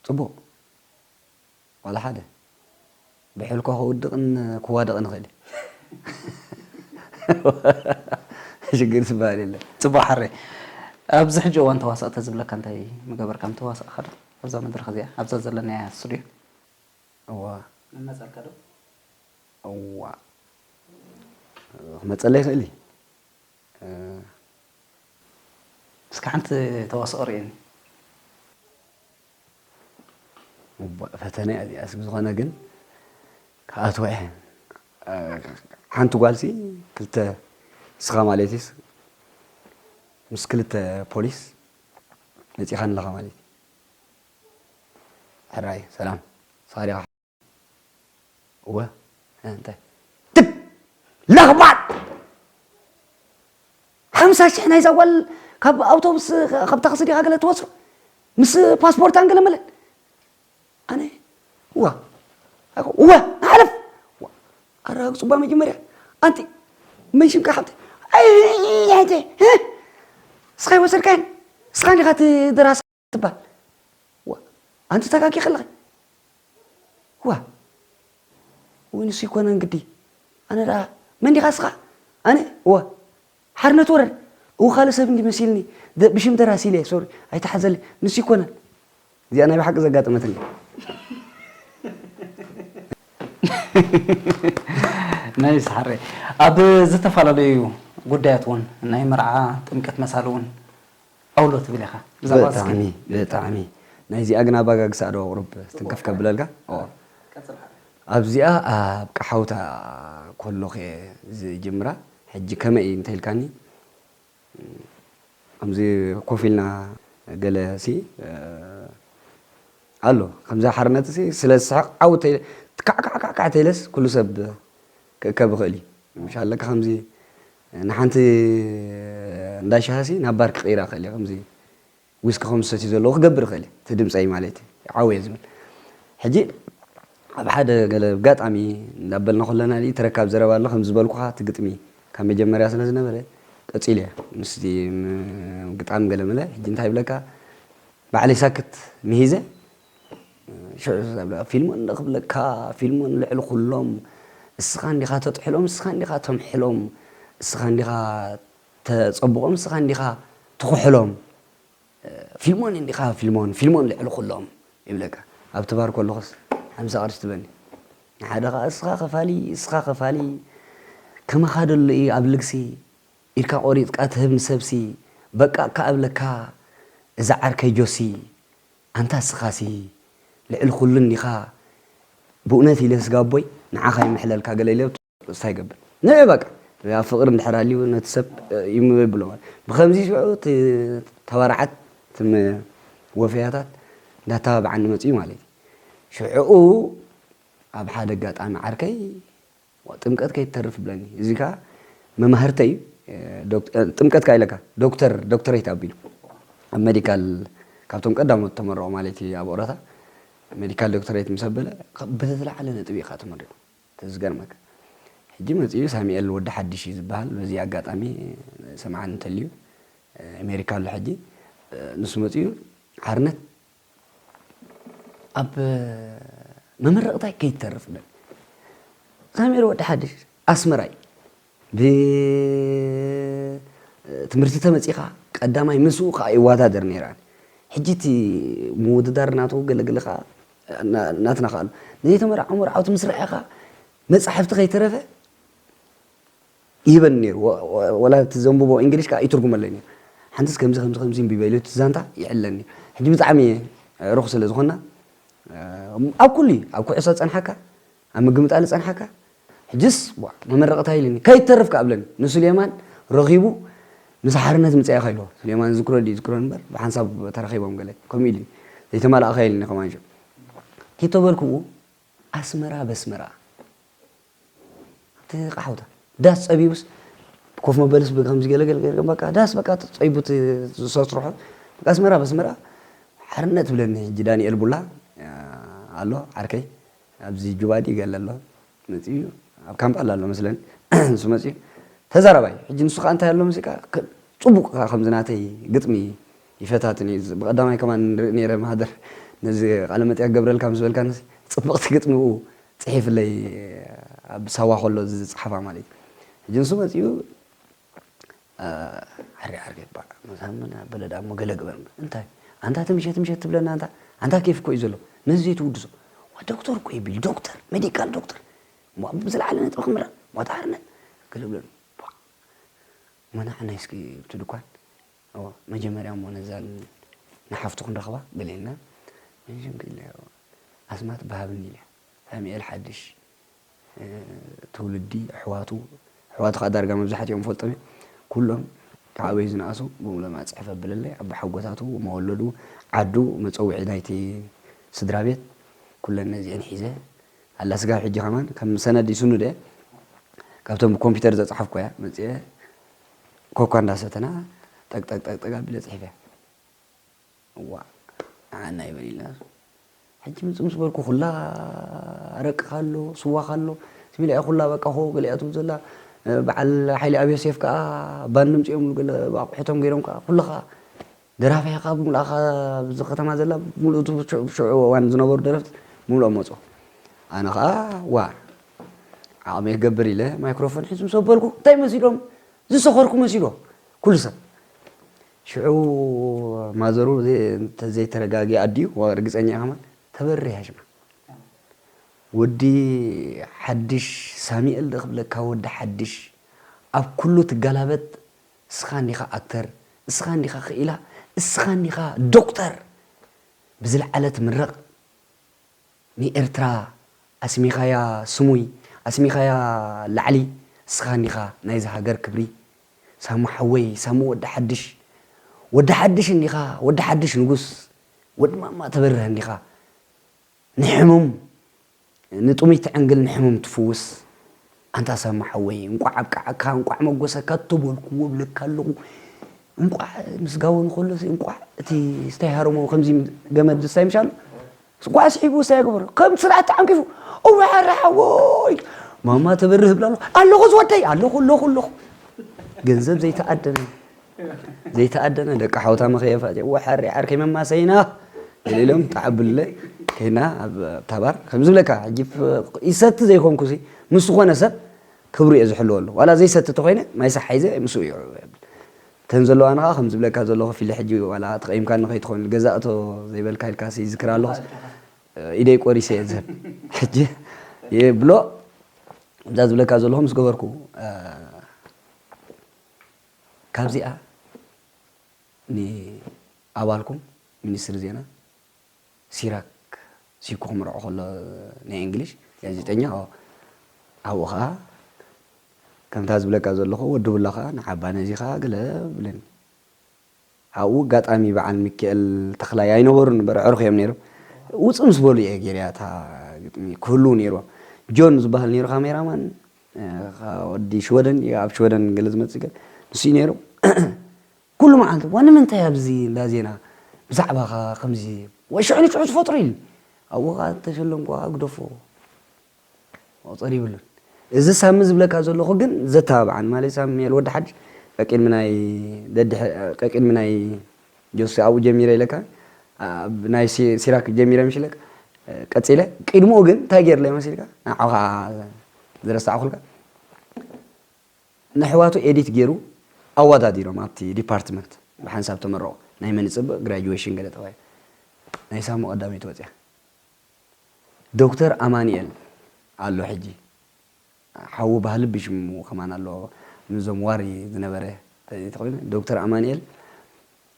ፅቡቕ ዋላ ሓደ ብሕልኮ ክውድቕን ክዋደቕን ይኽእል ሽግር ዝበሃል የለን ፅቡቕ ሓረይ ኣብዚ ሕጂ እዋን ተዋሳእ ተዝብለካ እንታይ ምገበርካ ምተዋሳእካ ዶ ኣብዛ መድረክ እዚኣ ኣብዛ ዘለናያ ስቱድዮ እዋ መመፀልካ ዶ እዋ ክመፀለይ ይኽእል እዩ እስኪ ሓንቲ ተዋስኦ ርእየኒ ፈተነ እያ እዚኣ እስኪ ዝኾነ ግን ክኣትዋ እየ ሓንቲ ጓልሲ ክልተ፣ ንስኻ ማለት እዩስ፣ ምስ ክልተ ፖሊስ መፂኻኒ ኣለኻ ማለት እዩ። ሕራይ ሰላም፣ ንስኻ ዲኻ? እወ። እንታይ? ትብ ለኽባጥ! ሓምሳ ሽሕ ናይዛ ጓል ካብ ኣውቶቡስ፣ ካብ ታክሲ ዲኻ ገለ ትወስዶ? ምስ ፓስፖርታን ገለ መለን? ኣነ እዋ፣ እዋ፣ ንሓለፍ። እዋ፣ ኣረጋግጹ እባ መጀመርያ። ኣንቲ መን ሽምካ ሓብቲ? ኣይ፣ ኣይ፣ ኣይ፣ እ? እስኻ ይወሰድካየን? እስኻ እንዲኻ እቲ ደራሲ ትባል። እዋ፣ ኣንቲ ተጋጊ ከለኺ። እዋ፣ ወይ ንሱ ይኮነን ግዲ። ኣነ ደኣ መን ዲኻ እስኻ? ኣነ? እዋ፣ ሓርነት ወረደ። እው፣ ካልእ ሰብ እንዲ መሲልኒ። ደ-፣ ብሽም ደራሲ ኢለ፣ ሶሪ፣ ኣይተሓዘለይ። ንሱ ይኮነን። እዚኣ ናይ ብሓቂ ዘጋጠመትኒ። ናይ ሰሓረ ኣብ ዝተፈላለዩ ጉዳያት እውን ናይ መርዓ፣ ጥምቀት መሳሊ እውን ኣውሎ ትብል ኢኻ። ብዛዕባ እዚ ብጣዕሚ፣ ብጣዕሚ። ናይዚኣ ግን ኣባጋግሳ ዶ ቁሩብ ትንክፍ ከብለልካ? ኦ። ቀጽል ሓረ። ኣብዚኣ ኣብ ቀሓውታ ከለኹ እየ ዝጅምራ። ሕጂ ከመይ እዩ እንተኢልካኒ፣ ከምዚ ኮፍ ኢልና ገለ ሲ፣ እ፣ ኣሎ። ከምዚ ሓርነት ሲ ስለ ዝስሕቕ ዓው ተይ-፣ ካዕ፣ ካዕ፣ ካዕ፣ ካዕ ተይለስ ኩሉ ሰብ ክእከብ ይኽእል እዩ። ምሽ ኣለካ ከምዚ ንሓንቲ እንዳ ሻሂ ሲ ናብ ባር ክቕይራ ይኽእል እዩ። ከምዚ ዊስኪ ከም ዝሰትዩ ዘለዉ ክገብር ይኽእል እዩ። እቲ ድምፀይ ማለት እዩ። ዓው እየ ዝብል። ሕጂ ኣብ ሓደ ገለ ኣጋጣሚ እንዳበልና ከለና ድዩ ተረካብ ዘረባ ኣሎ፣ ከም ዝበልኩኻ እቲ ግጥሚ ካብ መጀመርያ ስለ ዝነበረ ቀጺለ እየ። ምስቲ ም-፣ ግጣም ገለ መለ፣ ሕጂ እንታይ ይብለካ፣ ባዕለይ ሳክት ምሂዘ፣ ሽዑ ዝብለካ፣ ፊልሞን እንደ ክብለካ፣ ፊልሞን ልዕሊ ኩሎም፣ እስኻ እንዲኻ ተጥሕሎም፣ እስኻ እንዲኻ ተምሕሎም፣ እስኻ እንዲኻ ተጸብቖም፣ እስኻ እንዲኻ ትኹሕሎም። ፊልሞን እንዲኻ ፊልሞን፣ ፊልሞን ልዕሊ ኩሎም ይብለካ። ኣብ ተባር ከለኹስ ሓምሳ ቅርሺ ትበኒ። ንሓደ ኸኣ እስኻ ኸፋሊ፣ እስኻ ኸፋሊ፣ ከማኻ ደሎ እዩ ኣብ ልግሲ፣ ኢድካ ቆሪጽካ ትህብ ንሰብሲ፣ በቃ እካ እብለካ፣ እዛ ዓርከይ ጆሲ፣ ኣንታ እስኻሲ፣ ልዕሊ ኩሉ እንዲኻ፣ ብእውነት ኢለ ስጋ ኣቦይ፣ ንዓኻ ይምሕለልካ ገለ ኢለ ስታ ይገብር። ንዕ በቃ፣ ኣብ ፍቕሪ እንድሕር ሃልዩ ነቲ ሰብ፣ እ፣ ይምበ ይብሎ ማለት። ብኸምዚ ሽዑ እቲ ተባራዓት፣ እቲ ም-፣ ወፈያታት እንዳተባብዓኒ መጽኡ ማለት እዩ። ሽዑኡ ኣብ ሓደ ኣጋጣሚ ዓርከይ፣ "ዋ፣ ጥምቀት ከይትተርፍ" ብለኒ። እዚ ከኣ መማህርተይ እዩ። እ፣ ዶክ-፣ እ፣ ጥምቀት ከኣ ኢለካ፣ ዶክተር፣ ዶክተሬት ኣቢሉ። ኣብ ሜዲካል፣ ካብቶም ቀዳሞት ተመረቑ ማለት እዩ ኣብ ኦሮታ። ሜዲካል ዶክተሬት ምስ ኣበለ፣ ከ-፣ ብዝለዓለ ነጥቢ እዩ ከኣ ተመሪቑ። ተዝገርመካ። ሕጂ መጺኡ ሳሙኤል ወዲ ሓድሽ እዩ ዝበሃል። በዚ ኣጋጣሚ ሰምዓኒ እንተልዩ፣ ኣሜሪካ ኣሎ ሕጂ። ንሱ መጺኡ ሓርነት ኣብ መመረቕታይ ከይትተርፍ በል። ሳሙኤል ወዲ ሓድሽ ኣስመራ እዩ። ብትምህርቲ ተመጺኻ ቀዳማይ ምስኡ ከኣ ይወዳደር ነይራ። ሕጂ እቲ ምውድዳር ናቱ ገለገለ ከኣ ና-፣ ናትና ከኣ ኣሎ። ንዘይተመርዓዉ መርዓውቲ ምስ ረኣኻ መጻሕፍቲ ከይተረፈ ይህበኒ ነይሩ። ወ-፣ ወ-፣ ወላ እቲ ዘንብቦ እንግሊሽ ከኣ ይትርጉመለይ ነይሩ። ሓንትስ ከምዚ፣ ከምዚ፣ ከምዚ እንቢበ ኢሉ እቲ ዛንታ ይዕለኒ። ሕጂ ብጣዕሚ ሩኽ ስለ ዝኾንና፣ ኣብ ኩሉ እዩ። ኣብ ኩዕሶ ጸንሓካ፣ ኣብ ምግምጣል ጸንሓካ። ሕጅስ፣ ቧ፣ መመረቕታ ኢሉኒ። ከይትተርፍ ከኣ ኣብለኒ። ንሱሌማን ረኺቡ ምስ ሓርነት ምጽኣኻ ኢልዎ። ሱሌማን ዝክሮ ድዩ ዝክሮ እምበር፣ ብሓንሳብ ተራኺቦም ገለ። ከምኡ ኢሉኒ። ዘይተማላእኻ ኢሉኒ ከማን ሽዑ። ኪቶ በልኩ፣ ኣስመራ በስመራ። እቲ ቃሓውታ። ዳስ ጸቢቡስ፣ ኮፍ መበልስ ብከምዚ ገለ ገለ ገለ፣ በቃ ዳስ በቃ ጸቢቡ እቲ ዝሰስርሖ። በቃ ኣስመራ በስመራ ሓርነት ትብለኒ። ሕጂ ዳንኤል ቡላ ኣሎ፣ ዓርከይ። ኣብዚ ጁባ ድዩ ገለ ኣሎ። መጺኡ ኣብ ካምፓላ ኣሎ መስለኒ። ንሱ መጺኡ ተዛራባይ። ሕጂ ንሱ ከኣ እንታይ ኣሎ መሲልካ? ከ-፣ ጽቡቕ ከኣ ከምዚ ናተይ ግጥሚ ይፈታትን እዩ። ብቐዳማይ ከማን ንርኢ ነይረ ማህደር። ነዚ ቃለ መጠይቕ ክገብረልካ ምስ በልካኒ፣ ጽብቕቲ ግጥሚ ብኡ ጽሒፍለይ ኣብ ሳዋ ከሎ ዝጸሓፋ ማለት እዩ። ሕጂ ንሱ መጺኡ፣ እ፣ ዓሪ ዓርከይ እባ፣ መሳምን ኣበለ ደኣ እሞ ገለ ግበር እምበር። እንታይ? ኣንታ እቲ ምሸት ምሸት ትብለና ኣንታ፣ ኣንታ ኬፍ እኮ እዩ ዘሎ። ነዚ ዘይትውድሶ። ዋ፣ ዶክተር እኮ ይብል፣ ዶክተር፣ ሜዲካል ዶክተር። እሞ ብዝለዓለ ነጥቢ ክምረቕ፣ ሞት ሓርነት። ገለ ብለኒ። ቧ። መናዕ ናይ እስኪ እቲ ድኳን። እዋ፣ መጀመርያ እሞ ነዛ ንሓፍቱ ክንረኽባ ገለ ኢልና። መጀመርያ ኣስማት ብሃብኒ ኢለ። ሳሙኤል ሓድሽ። ትውልዲ ኣሕዋቱ ኣሕዋቱ ከዓ ዳርጋ መብዛሕትኦም ፈልጦም እዮም። ኩሎም ካብ ኣበይ ዝነኣሱ ብምሎም ኣፅሕፍ ኣብለለይ ኣቦሓጎታቱ፣ መወለዱ፣ ዓዱ፣ መፀውዒ ናይቲ ስድራ ቤት ኩለን ነዚአን ሒዘ ኣላ ስጋብ ሕጂ ከማን ከም ሰነድ ይስኑ ደ ካብቶም ብኮምፒውተር ዘፅሓፍኩ እያ መፅአ ኮኳ እንዳሰተና ጠቅጠቅጠቅጠቅ ኣቢለ ፅሒፈ። እዋ ንዓና ይበል ኢልና ሕጂ ምፅእ ምስ በልኩ ኩላ ኣረቅኻ ኣሎ ስዋኻ ኣሎ ስሚላ ኩላ በቃ ሆ ገሊኣ ትብል ዘላ በዓል ሓይሊ ኣብ ዮሴፍ ከዓ ባንድ ምፅኦም ገለ ኣቑሑቶም ገይሮም ከዓ ኩልኻ ደራፋይ ከዓ ብምልኣኻ ኣብዚ ከተማ ዘላ ብምልእቱ ሽዑ እዋን ዝነበሩ ደረፍቲ ብምልኦም መፁ ኣነ ከዓ ዋ ዓቕመይ ክገብር ኢለ ማይክሮፎን ሒዙ ምስ በልኩ እንታይ መሲሎም ዝሰኸርኩ መሲሎ ኩሉ ሰብ ሽዑ ማዘሩ እንተዘይተረጋጊ ኣዲኡ ርግፀኛ ኢኻ ማለት ተበርህ ያሽማ ወዲ ሓድሽ ሳሚኤል ዶ ክብለካ ወዲ ሓድሽ ኣብ ኩሉ ትጋላበጥ እስኻ እንዲኻ ኣክተር እስኻ እንዲኻ ክኢላ እስኻ እንዲኻ ዶክተር ብዝለዓለ ትምረቕ ንኤርትራ ኣስሚኻያ ስሙይ ኣስሚኻያ ላዕሊ እስኻ እንዲኻ ናይዚ ሃገር ክብሪ ሳሙ ሓወይ ሳሙ ወዲ ሓድሽ ወዲ ሓድሽ እንዲኻ ወዲ ሓድሽ ንጉስ ወዲ ማማ ተበርህ እንዲኻ ንሕሙም ንጥሙይ ትዕንግል ንሕሙም ትፍውስ ኣንታ ሳሙ ሓወይ እንቋዕ ኣብቅዓካ እንቋዕ መጎሰካ እተበልኩዎ እብለካ ኣለኹ እንቋዕ ምስጋቦ ንኸሎ እንቋዕ እቲ ስታይ ሃረሞ ከምዚ ገመድ ዝስታይ ምሻሉ እንቋዕ ስሒቡ ስታይ ገበሮ ከም ስራሕ ተዓንቂፉ እወ ሓረ ሓወይ ማማ ተበርህ እብላ ኣለኹ ኣለኹ ዝወደይ ኣለኹ ኣለኹ ኣለኹ ገንዘብ ዘይተኣደነ ዘይተኣደነ ደቂ ሓውታ መኸየፋት እወ ሓሪ ዓርከይ መማሰይና ገለ ኢሎም ተዓብሉለይ ከይና ኣብ ታባር ከም ዝብለካ ሕጂ ይሰቲ ዘይኮንኩ ሲ ምስ ዝኾነ ሰብ ክብሩ እየ ዝሕልወሉ ዋላ ዘይሰቲ ተኾይነ ማይ ሳሕ ሓይዘ ምስኡ እዩ ተን ዘለዋ ንኻ ከም ዝብለካ ዘለኹ ፊሊ ሕጂ ዋላ ተቐይምካ ንኸይትኾን ገዛእቶ ዘይበልካ ኢልካ ይዝክር ኣለኹ ኢደይ ቆሪሰ እየ ዝህብ ሕጂ ይብሎ እዛ ዝብለካ ዘለኹ ምስ ገበርኩ ካብዚኣ ንኣባልኩም ሚኒስትሪ ዜና ሲራክ ሲኩ ክምርዖ ከሎ ናይ እንግሊሽ ጋዜጠኛ ኣብኡ ከዓ ከምታ ዝብለካ ዘለኹ ወዲ ቡላ ከዓ ንዓባ ነዚ ከዓ ገለ ብለኒ ኣብኡ ኣጋጣሚ በዓል ሚካኤል ተኽላይ ኣይነበሩን እምበር ኣዕሩኽ እዮም ነይሮም። ውፅእ ምስ በሉ እየ ገይረያ እታ ግጥሚ ክህልው ነይርዎም። ጆን ዝበሃል ነይሩ ካሜራማን ወዲ ሽወደን እዩ ኣብ ሽወደን ገለ ዝመፅእ ገለ ንሱ እዩ ነይሩ። ኩሉ መዓልቲ ዋ ንምንታይ ኣብዚ እንዳ ዜና ብዛዕባኻ ከምዚ ወይ ሽዑ ንሽዑ ዝፈጥሩ ኢሉ ኣብኡ ከዓ ተሸለምኩ ግደፎ መቑፀሪ ይብሉን። እዚ ሳሚ ዝብለካ ዘለኹ ግን ዘተባብዓኒ ማለት ሳሙኤል ወዲ ሓድሽ ቀቂድሚ ናይ ደድሕ ቀቂድሚ ናይ ጆሲ ኣብኡ ጀሚረ ኢለካ ናይ ሲራክ ጀሚረ ምሽ ኢለካ ቀፂለ ቅድምኡ ግን እንታይ ገይርለ መሲልካ ንዓኻ ዝረሳዕኩልካ ንኣሕዋቱ ኤዲት ገይሩ ኣወዳዲሮም ኣብቲ ዲፓርትመንት ብሓንሳብ ተመረቑ ናይ መን ይፅብቕ ግራጁዌሽን ገለ ተባሂሉ ናይ ሳሙ ቀዳመይቲ ወፅያ ዶክተር ኣማኒኤል ኣሎ ሕጂ ሓዉ ባህሊ ብሽሙ ከማን ኣሎ ምዞም ዋሪ ዝነበረ ተኮይኑ ዶክተር ኣማኒኤል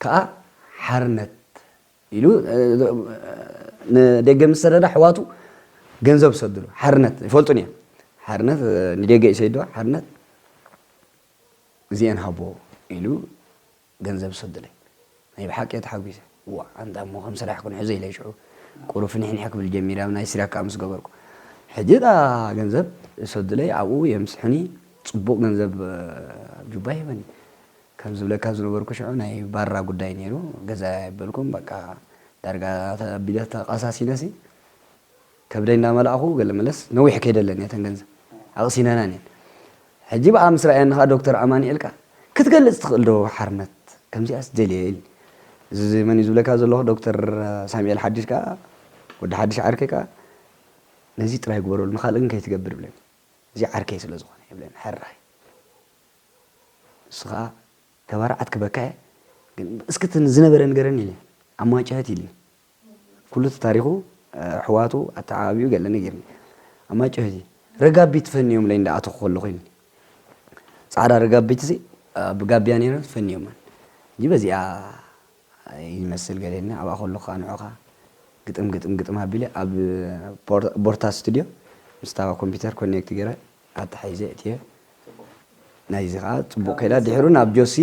ከዓ ሓርነት ኢሉ ንደገ ምስ ሰደዳ ኣሕዋቱ ገንዘብ ዝሰድሉ ሓርነት ይፈልጡን እዮም ሓርነት ንደገ ይሰይድዋ ሓርነት እዚአን ሃቦ ኢሉ ገንዘብ ዝሰድለይ ናይ ብሓቂ ተሓጒሰ ዋ ኣንታ እሞ ከም ስራሕ ክንሕዞ ኢለ ሽዑ ቁሩብ ፍንሕንሕ ክብል ጀሚረ ኣብ ናይ ሲራክ ከዓ ምስ ገበርኩ ሕጂ እታ ገንዘብ ዝሰድለይ ኣብኡ የምስሑኒ ፅቡቕ ገንዘብ ኣብ ጁባ ይህበኒ ከም ዝብለካ ዝነበርኩ ሽዑ ናይ ባራ ጉዳይ ነይሩ ገዛ የበልኩም በቃ ዳርጋ ተቢለ ተቐሳሲነሲ ከብደይ እንዳመላእኹ ገለ መለስ ነዊሕ ከይደለን እየን ተን ገንዘብ ኣቕሲነናን እየን ሕጂ ብኣ ምስ ረኣየኒ ከዓ ዶክተር ኣማኒኤል ከዓ ክትገልፅ ትኽእል ዶ ሓርነት ከምዚኣስ ደልየ ኢል እዚ መን እዩ ዝብለካ ዘለኹ ዶክተር ሳሙኤል ሓድሽ ከዓ ወዲ ሓድሽ ዓርከይ ከዓ ነዚ ጥራይ ግበረሉ ንካልእ ግን ከይትገብር ይብለኒ እዚ ዓርከይ ስለ ዝኾነ ይብለኒ ሕራይ ንሱ ከዓ ተባራዓት ክበካ እየ ግን እስክትን ዝነበረ ንገረኒ ኢለ ኣማጨኸት ኢልኒ ኩሉ እቲ ታሪኹ ኣሕዋቱ ኣተዓባቢኡ ገለ ነጊርኒ ኣማጨኸት እዩ ረጋቢት ፈንዮም ለይ እንዳኣተኹ ከለኹ ኢልኒ ፃዕዳ ረጋቢት እዚ ኣብ ጋቢያ ነይረን ፈንዮመን እንጂ በዚኣ ይመስል ገለ ኢልኒ ኣብኣ ከለኹ ከዓ ንዑ ከዓ ግጥም ግጥም ግጥም ኣቢለ ኣብ ቦርታ ስቱድዮ ምስታ ኮምፒውተር ኮኔክት ገይረ ኣተሓሒዘ እትየ። ናይዚ ከዓ ፅቡቅ ከይዳ ድሕሩ ናብ ጆሲ፣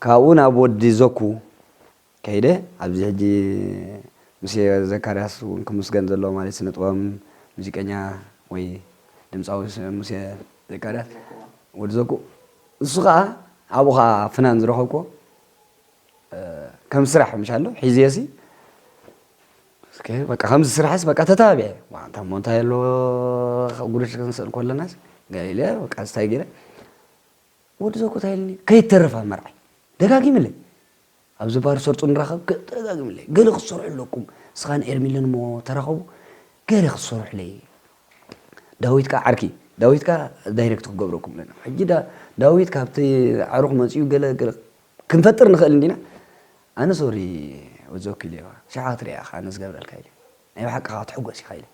ካብኡ ናብ ወዲ ዘኩ ከይደ። ኣብዚ ሕጂ ሙሴ ዘካርያስ እውን ክምስገን ዘለዎ ማለት ስነ ጥበብ ሙዚቀኛ ወይ ድምፃዊ ሙሴ ዘካርያስ ወዲ ዘኩ፣ እሱ ከዓ ኣብኡ ከዓ ፍናን ዝረኸብኩዎ ከም ስራሕ ምሽ ኣሎ ሒዝየሲ። እስከ በቃ ከምዚ ስራሕስ በቃ ተተባቢዐ። ዋ፣ እንታ እሞ እንታይ ኣሎ፣ ካብ ጉድሽ ክንስእል ከለናስ ገለ ኢለ በቃ ስታይ ገለ። ወዲ ዘኮ እንታይ ኢልኒ፣ ከይተርፍ ኣብ መርዓይ ደጋጊምለይ፣ ኣብዚ ባር ሰርጡ ንራኸብ፣ ከ- ደጋጊምለይ፣ ገለ ክትሰርሑ ኣለኩም፣ ንስኻን ኤርሚለን እሞ ተራኸቡ፣ ገለ ክትሰርሑለይ። ዳዊት ከኣ ዓርኪ፣ ዳዊት ከኣ ዳይሬክት ክገብረኩም ኣለና። ሕጂ ዳ- ዳዊት ካብቲ ኣዕሩኽ መጺኡ ገለ ገለ ክንፈጥር ንኽእል እንዲና። ኣነ ሶሪ ወዘኩ ኢለ፣ ሸዓ ክትሪኣ ኢኻ፣ ኣነ ዝገብረልካ ኢለ፣ ናይ ብሓቂ ከኣ ክትሕጎስ ኢኻ ኢለ።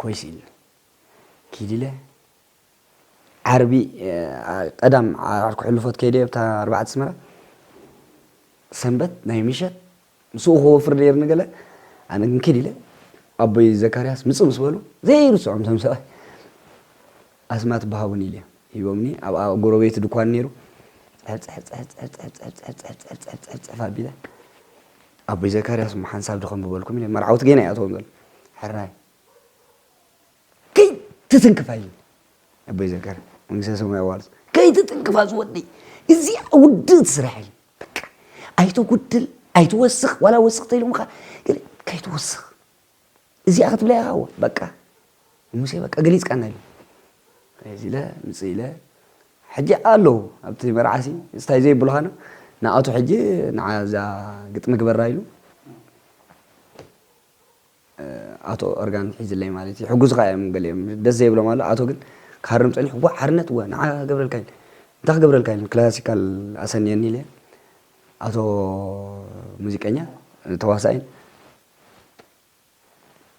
ኮይስ ኢለ ኪድ ኢለ። ዓርቢ ቀዳም ዓርኩ ሕልፎት ከይደ ኣብታ ኣርባዕተ ኣስመራ፣ ሰንበት ናይ ምሸት ምስኡ ክወፍር ነይርኒ ገለ። ኣነ ግን ኪድ ኢለ ኣቦይ ዘካርያስ ምጽእ ምስ በሉ ዘይርስዖም እቶም ሰብኣይ። ኣስማት በሃቡኒ ኢለ ሂቦምኒ። ኣብ ጎረቤት ድኳን ነይሩ። ጸሕፍ ጸሕፍ ጸሕፍ ጸሕፍ ጸሕፍ ጸሕፍ ጸሕፍ ጸሕፍ ጸሕፍ ጸሕፍ ጸሕፍ ኣቢለ ኣቦይ ዘካርያስ እሞ ሓንሳብ ድኸም በልኩም ኢለ። መርዓውቲ ገና ይኣትዎም ዘሎ ሕራይ ከይትትንክፋ እዩ ኣቦይ ዘካርያስ መንግስተ ሰማይ ኣዋርስ ከይትትንክፋ ዝወደይ እዚኣ ውድእቲ ስራሕ እዩ። በቃ ኣይትጉድል ኣይትወስኽ ዋላ ወስኽ ተኢሎምኻ ግን ከይትወስኽ እዚኣ ክትብላ ኢኻ እወ በቃ ሙሴ በቃ ገሊፅካና ኢሉ እዚ ኢለ ምፅእ ኢለ ሕጂ ኣለዉ ኣብቲ መርዓሲ ስታይ ዘይብሉኻና ንኣቱ ሕጂ ንዓዛ ግጥሚ ግበራ ኢሉ ኣቶ ኦርጋን ሒዝለይ ማለት እዩ ሕጉዝኻ እዮም ገሊኦም ደስ ዘይብሎም ኣሎ ኣቶ ግን ክሃርም ፀኒሑ ዋ ሓርነት ወ ንዓ ገብረልካ ኢል እንታይ ክገብረልካ ኢል ክላሲካል ኣሰንየኒ ኢለ ኣቶ ሙዚቀኛ ተዋሳኢን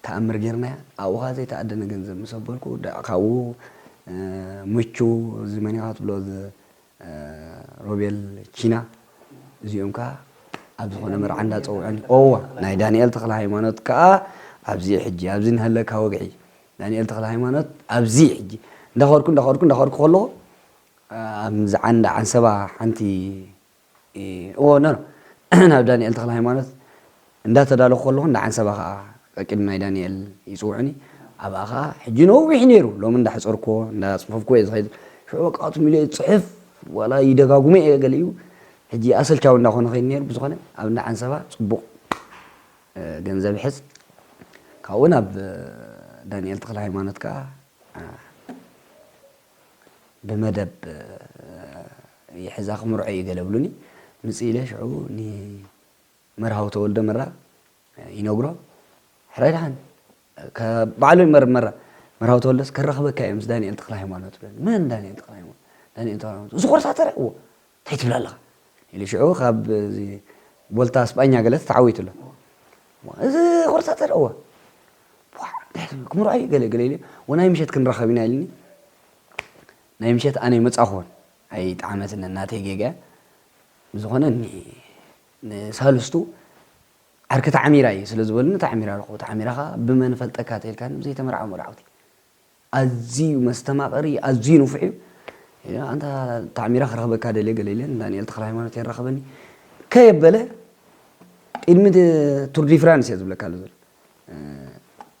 ተኣምር ጌርናያ ኣብኡ ኸዓ ዘይተኣደነ ገንዘብ ምስ ኣበልኩ ካብኡ ምቹ እዚ መን ኢኻ ትብሎ ሮቤል ቺና እዚኦም ከዓ ኣብ ዝኾነ መርዓ እንዳፀውዑኒ እወ ናይ ዳንኤል ተኽለ ሃይማኖት ከዓ ኣብዚ ሕጂ ኣብዚ ንሃለካ ወግዒ ዳንኤል ተኽለ ሃይማኖት ኣብዚ ሕጂ እንዳኸድኩ እንዳኸድኩ እንዳኸድኩ ከለኹ ኣብ ዝዓንዳ ዓንሰባ ሓንቲ እዎ ኖ ናብ ዳንኤል ተኽለ ሃይማኖት እንዳተዳለኹ ከለኹ እንዳ ዓንሰባ ከዓ ቀቂድሚ ናይ ዳንኤል ይፅውዑኒ ኣብኣ ከዓ ሕጂ ነዊሕ ነይሩ ሎሚ እንዳሕፀርኩዎ እንዳፅፈፍኩዎ እየ ዝኸይድ ሽዑ በቃ ትሚሉ እየ ዝፅሕፍ ዋላ ይደጋጉመ እየ ገሊኡ ሕጂ ኣሰልቻዊ እንዳኾነ ኸይድ ነይሩ ብዝኾነ ኣብ እንዳ ዓንሰባ ፅቡቕ ገንዘብ ይሕዝ ካብኡ ናብ ዳንኤል ተኽለ ሃይማኖት ከዓ ብመደብ ይሕዛ ክምርዖ እዩ ገለ ብሉኒ ምፅእ ኢለ ሽዑ ንመርሃዊ ተወልደ መራ ይነግሮ ሕራይ ደሓን ባዕሉ ይመርመራ መርሃዊ ተወልደስ ከራኽበካ እየ ምስ ዳንኤል ተኽለ ሃይማኖት ብለኒ መን ዳንኤል ተኽለ ሃይማኖት ዳንኤል ተኽለ ሃይማኖት እዚ ኮርሳ ተረእዎ እንታይ ትብል ኣለኻ ኢሉ ሽዑ ካብ ቦልታ ስጳኛ ገለ ተዓዊቱ ኣሎ እዚ ኮርሳ ተረእዎ ክምርዖ እዩ ገለ ገለ ኢሉ ወናይ ምሸት ክንራኸብ ኢና ኢልኒ ናይ ምሸት ኣነ ይመጻኹን ኣይጠዓመትን እናተይ ጌጋ ዝኾነ ንሳልስቱ ዓርኪ ተዓሚራ እዩ ስለ ዝበሉኒ ተዓሚራ ኣለኹ ተዓሚራ ኸዓ ብመን ፈልጠካ ተልካኒ ብዘይተመርዓው መርዓውቲ ኣዝዩ መስተማቐሪ ኣዝዩ ንፉዕ እዩ ኣንታ ተዓሚራ ክረኽበካ ደልየ ገለ ኢለን ዳንኤል ተኽለ ሃይማኖት የራኸበኒ ከየበለ ቅድሚ ቱር ዲ ፍራንስ እየ ዝብለካ ኣሎ ዘሎ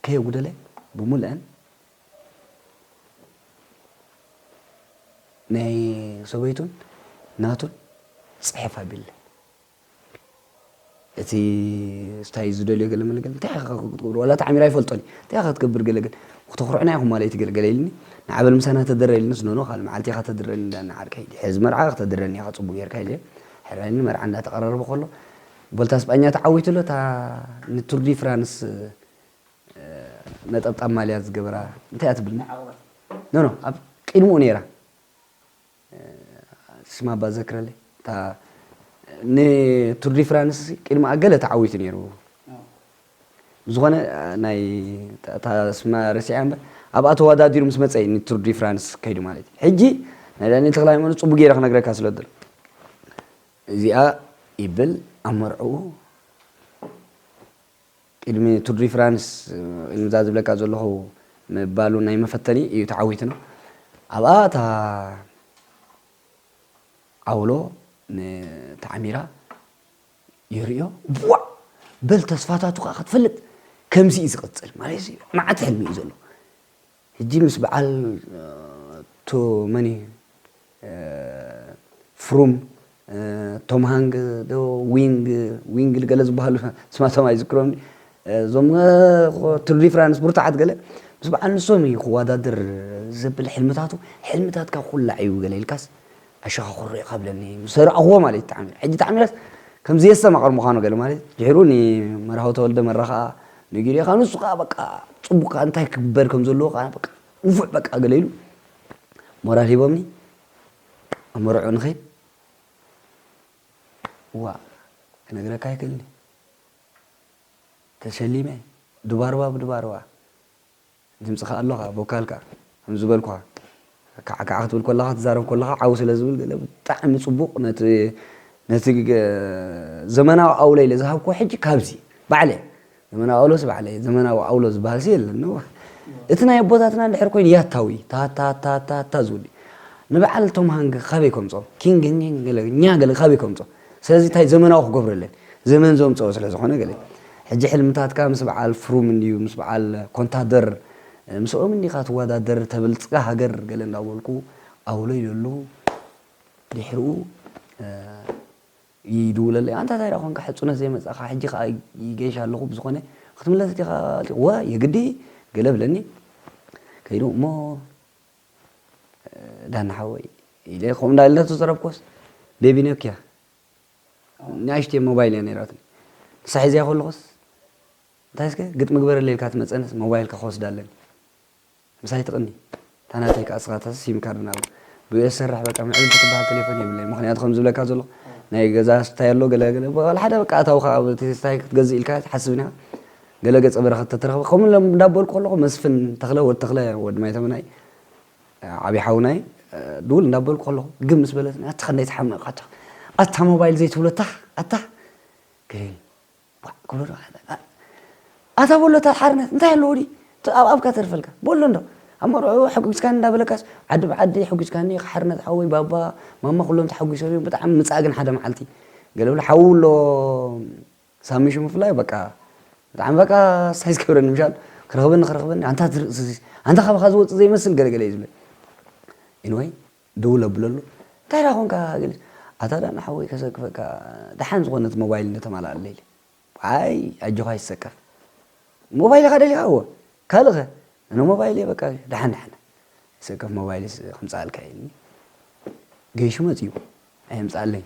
ከየጉደለ ብሙልአን ናይ ሰበይቱን ናቱን ጽሕፍ ኣቢለ እቲ ስታይ ዝደልዮ ገለ መለገለ እንታይ ኢኻ ክትገብር ዋላ ተዓሚር ኣይፈልጦን እንታይ ኢኻ ክትገብር ገለገል ክተኽርዑና ኢኹም ማለት ገለገለ ኢልኒ ንዓበል ምሳና ተደረ ኢልኒ ስኖኖ ካል መዓልቲ ኢኻ ተድረኒ እንዳ ንዓርከይ ሕዚ መርዓ ከተድረኒ ኢኻ ጽቡቅ ጌርካ ኢለ ሕራይኒ መርዓ እንዳተቀራረበ ከሎ ቦልታ ስጳኛ ተዓዊቱ ኣሎ እታ ንቱር ዲ ፍራንስ ነጠብጣብ ማልያ ዝገበራ እንታይ እያ ትብልኒ? ኖ ኖ ኣብ ቅድምኡ ነይራ ስማ እባ ዘክረለይ እታ ንቱር ዲ ፍራንስ ቅድሚ ኣገለ ተዓዊቱ ነይሩ ብዝኾነ ናይ እታ ስማ ረሲዓ እምበር ኣብኣ ተወዳዲሩ ምስ መፀ እዩ ንቱር ዲ ፍራንስ ከይዱ ማለት እዩ ሕጂ ናይ ዳንኤል ተክለ ሃይማኖት ፅቡቅ ገይረ ክነግረካ ስለ ዘሎ እዚኣ ይብል ኣብ መርዕኡ ቅድሚ ቱር ዲ ፍራንስ እዛ ዝብለካ ዘለኹ ምባሉ ናይ መፈተኒ እዩ ተዓዊትና። ኣብኣ እታ ዓውሎ ንተዓሚራ ይርእዮ። ዋእ! በል ተስፋታቱ ከኣ ክትፈልጥ ከምዚ እዩ ዝቕጽል ማለት እዩ። መዓት ሕልሚ እዩ ዘሎ። ሕጂ ምስ በዓል፣ እ፣ ቶ መን እዩ? እ፣ ፍሩም፣ እ፣ ቶም ሃንግ ዶ ዊንግ፣ ዊንግ ገለ ዝበሃሉ ስማቶም ኣይዝክሮም። እ፣ እዞም፣ እ፣ ቱር ዲ ፍራንስ ብርቱዓት ገለ ምስ በዓል ንሶም እዩ ክወዳደር ዘብል ሕልምታቱ። ሕልምታትካ ኩላዕ እዩ ገለ ኢልካስ ኣሸኻኽሮ እዩ ካብለኒ ምስ ረኣኽዎ ማለት እዩ። ተዓሚራ፣ ሕጂ ተዓሚራስ ከም ዘየስተማቕር ምዃኑ ገለ ማለት ድሕሩ ንመርሃዊ ተወልደ መራ ኸዓ ነጊሩ እዩ። ንሱ ኸዓ በቃ ጽቡቕ ኸዓ እንታይ ክግበር ከም ዘለዎ ኸዓ በቃ ንፉዕ በቃ ገለ ኢሉ ሞራል ሂቦምኒ። ኣብ መርዕኡ ንኸይድ፣ ዋ፣ ክነግረካ ኣይክእልኒ። ተሸሊመ፣ ድባርባ ብድባርባ። ድምጽኻ ኣሎ ኸኣ፣ ቮካልካ፣ ከም ዝበልኩኻ፣ ካዕ ካዕ ክትብል ከለኻ፣ ክትዛረብ ከለኻ፣ ዓው ስለ ዝብል፣ ገለ ብጣዕሚ ጽቡቕ፣ ነቲ፣ ነቲ ገ-፣ ዘመናዊ ኣውሎ ኢለ ዝሃብኩዎ ሕጂ ካብዚ፣ ባዕለይ፣ ዘመናዊ ኣውሎስ ባዕለይ፣ ዘመናዊ ኣውሎ ዝበሃልሲ የለን፣ ነው። እቲ ናይ ኣቦታትና እንድሕር ኮይኑ፣ ያታዊ፣ ታ፣ ታ፣ ታ፣ ታ፣ ታ ዝብል እዩ። ንበዓል ቶም ሃንግ ካበይ ከምጾ? ኪንግ፣ ኪንግ፣ ገለ፣ ኛ ገለ ካበይ ከምጾ? ስለዚ እንታይ ዘመናዊ ክገብረለን? ዘመን ዘምጽኦ ስለ ዝኾነ ገለ። ሕጂ ሕልምታትካ ምስ በዓል ፍሩም እንድዩ፣ ምስ በዓል ኮንታደር፣ ምስኦም እንዲኻ ትወዳደር፣ ተበልጽጋ ሃገር ገለ እንዳበልኩ ኣውሎ ይደሉ። ድሕሪኡ፣ እ፣ ይድውለለይ። ኣንታ እንታይ ደኣ ኮንካ ሕጹነት ዘይመጻኻ? ሕጂ ኸኣ ይገይሽ ኣለኹ፣ ብዝኾነ ክትምለስ ዲኻ? ወ፣ የግዲ ገለ ብለኒ። ከይዱ እሞ፣ እ፣ ዳና ሓወይ ኢለ ከምኡ እንዳበለ እናተዘረብኩስ፣ ቤቢ ኖኪያ ንእሽተይ ሞባይል እያ ነይራትኒ። ንሳ ሒዘያ ከለኹስ፣ እንታይ እስከ ግጥሚ ግበረለይ ኢልካ ትመጸንስ ሞባይልካ ክወስዳ ኣለኒ። ምሳይ ትቕኒ። እታ ናተይ ከኣ ስኻታስ ሲም ካርድ ናብ ብኡ እየ ዝሰርሕ፣ በቃ ምዕብል ትበሃል ቴሌፎን የብለይ። ምኽንያቱ ከም ዝብለካ ዘለኹ ናይ ገዛ ስታይ ኣሎ፣ ገለ ገለ፣ በቃ ሓደ በቃ ኣታዊ ከኣ እቲ ስታይ ክትገዝእ ኢልካ ትሓስብ ኢና። ገለ ገጸ በረኸት ተትረኽበ። ከምኡ ኢሎም እንዳበልኩ ከለኹ መስፍን ተኽለ፣ ወዲ ተኽለ፣ ወዲ ማይ ተመናይ፣ ዓብዪ ሓውናይ፣ ድውል እንዳበልኩ ከለኹ ግም ምስ በለትኒ፣ ኣታ ክንደይ ትሓምቕ ኣታ፣ ኣታ ሞባይል ዘይትብሎ ኣታ፣ ኣታ፣ ገለ ቧዕ ክብሎ ዶ፣ ኣታ በሎ እታ ሓርነት እንታይ ኣለዎ ድዩ? እቲ ኣብ ኣብካ ተርፈልካ። በሎ እንዶ። ኣብ መርዑ ሕጉዝካኒ እንዳበለካስ፣ ዓዲ ብዓዲ ሕጉዝካኒ፣ ሓርነት ሓወይ፣ ባባ፣ ማማ ኩሎም ተሓጒሶም እዮም። ብጣዕሚ ምጻእ ግን ሓደ መዓልቲ። ገለ ብሎ ሓዉ ኣሎ ሳሚ ሽሙ ብፍላይ በቃ ብጣዕሚ በቃ ሳይዝ ክብረኒ ምሻል ክረኽበኒ ክረኽበኒ ኣንታ ትር-፣ ኣንታ ካባኻ ዝወጽእ ዘይመስል ገለ ገለ እዩ ዝብለኒ። ኤኒወይ ደውል ኣብለሉ። እንታይ ደኣ ኮንካ ገለ ኣታ ዳና ሓወይ ከሰክፈካ ደሓን ዝኾነት ሞባይል እንደተማልኣለይ ኢለ። ኣይ ኣጆኻ ይሰከፍ። ሞባይልኻ ደሊኻ እወ። ካልእኸ? ኣነ ሞባይል እየ በቃ ደሓን ደሓን። ይሰከፍ ሞባይልስ ከምጽኣልካ ኢልኒ። ገይሹ መጺኡ። ኣየምጽኣለይ።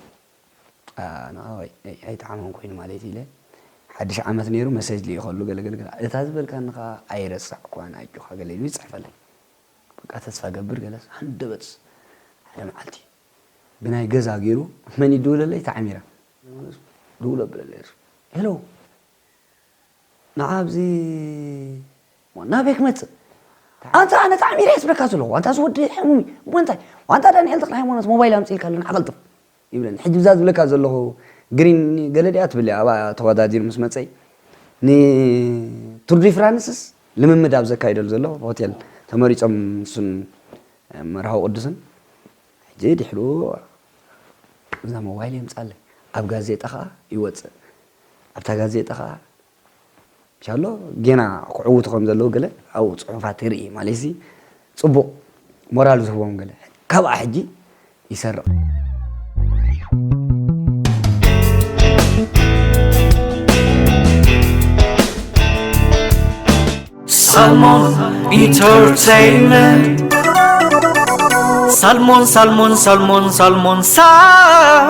ኣነ ኣይ-፣ ኣይጠዓሞን ኮይኑ ማለት ኢለ። ሓድሽ ዓመት ነይሩ መሰጅ ልኢኸሉ ገለ ገለ ገለ። እታ ዝበልካኒ ኸኣ ኣይረሳዕኩዋን ኣጆኻ ገለ ኢሉ ይጽሕፈለይ። በቃ ተስፋ ገብር ገለስ ሃንደበትስ ሓደ መዓልቲ ብናይ ገዛ ገይሩ መን ይድውለለይ? ተዓሚራ። ደውል ኣብለለይ። ሄሎ። ንዓ ኣብዚ ናበይ ክመጽእ? ኣንታ ኣነ ተዓሚረ እየ ዝብለካ ዘለኹ። ኣንታ እዚ ወዲ ሕሙም እዩ። እሞ እንታይ? ኣንታ ዳንኤል ተኽለ ሃይማኖት ሞባይል ኣምጺእልካ ኣሎ ንዓ ቀልጥፍ ይብለኒ። ሕጂ ብዛ ዝብለካ ዘለኹ ግሪን ገለ ድያ ትብል እያ። ኣብኣ ተወዳዲሩ ምስ መጸይ ንቱር ዲ ፍራንስስ ልምምድ ኣብ ዘካይደሉ ዘሎ ሆቴል ተመሪጾም ንሱን መርሃዊ ቅዱስን። ሕጂ ድሕሩ እዛ ሞባይል የምጻለይ። ኣብ ጋዜጣ ኸኣ ይወጽእ። ኣብታ ጋዜጣ ኸኣ ሻሎ ጌና ክዕውቱ ከም ዘለዉ ገለ ኣብኡ ጽሑፋት ይርኢ። ማለትሲ ጽቡቕ ሞራል ዝህቦም ገለ። ካብኣ ሕጂ ይሰርቕ። ሳልሞን ኢንተርቴይንመንት። ሳልሞን፣ ሳልሞን፣ ሳልሞን፣ ሳልሞን፣ ሳልሞን።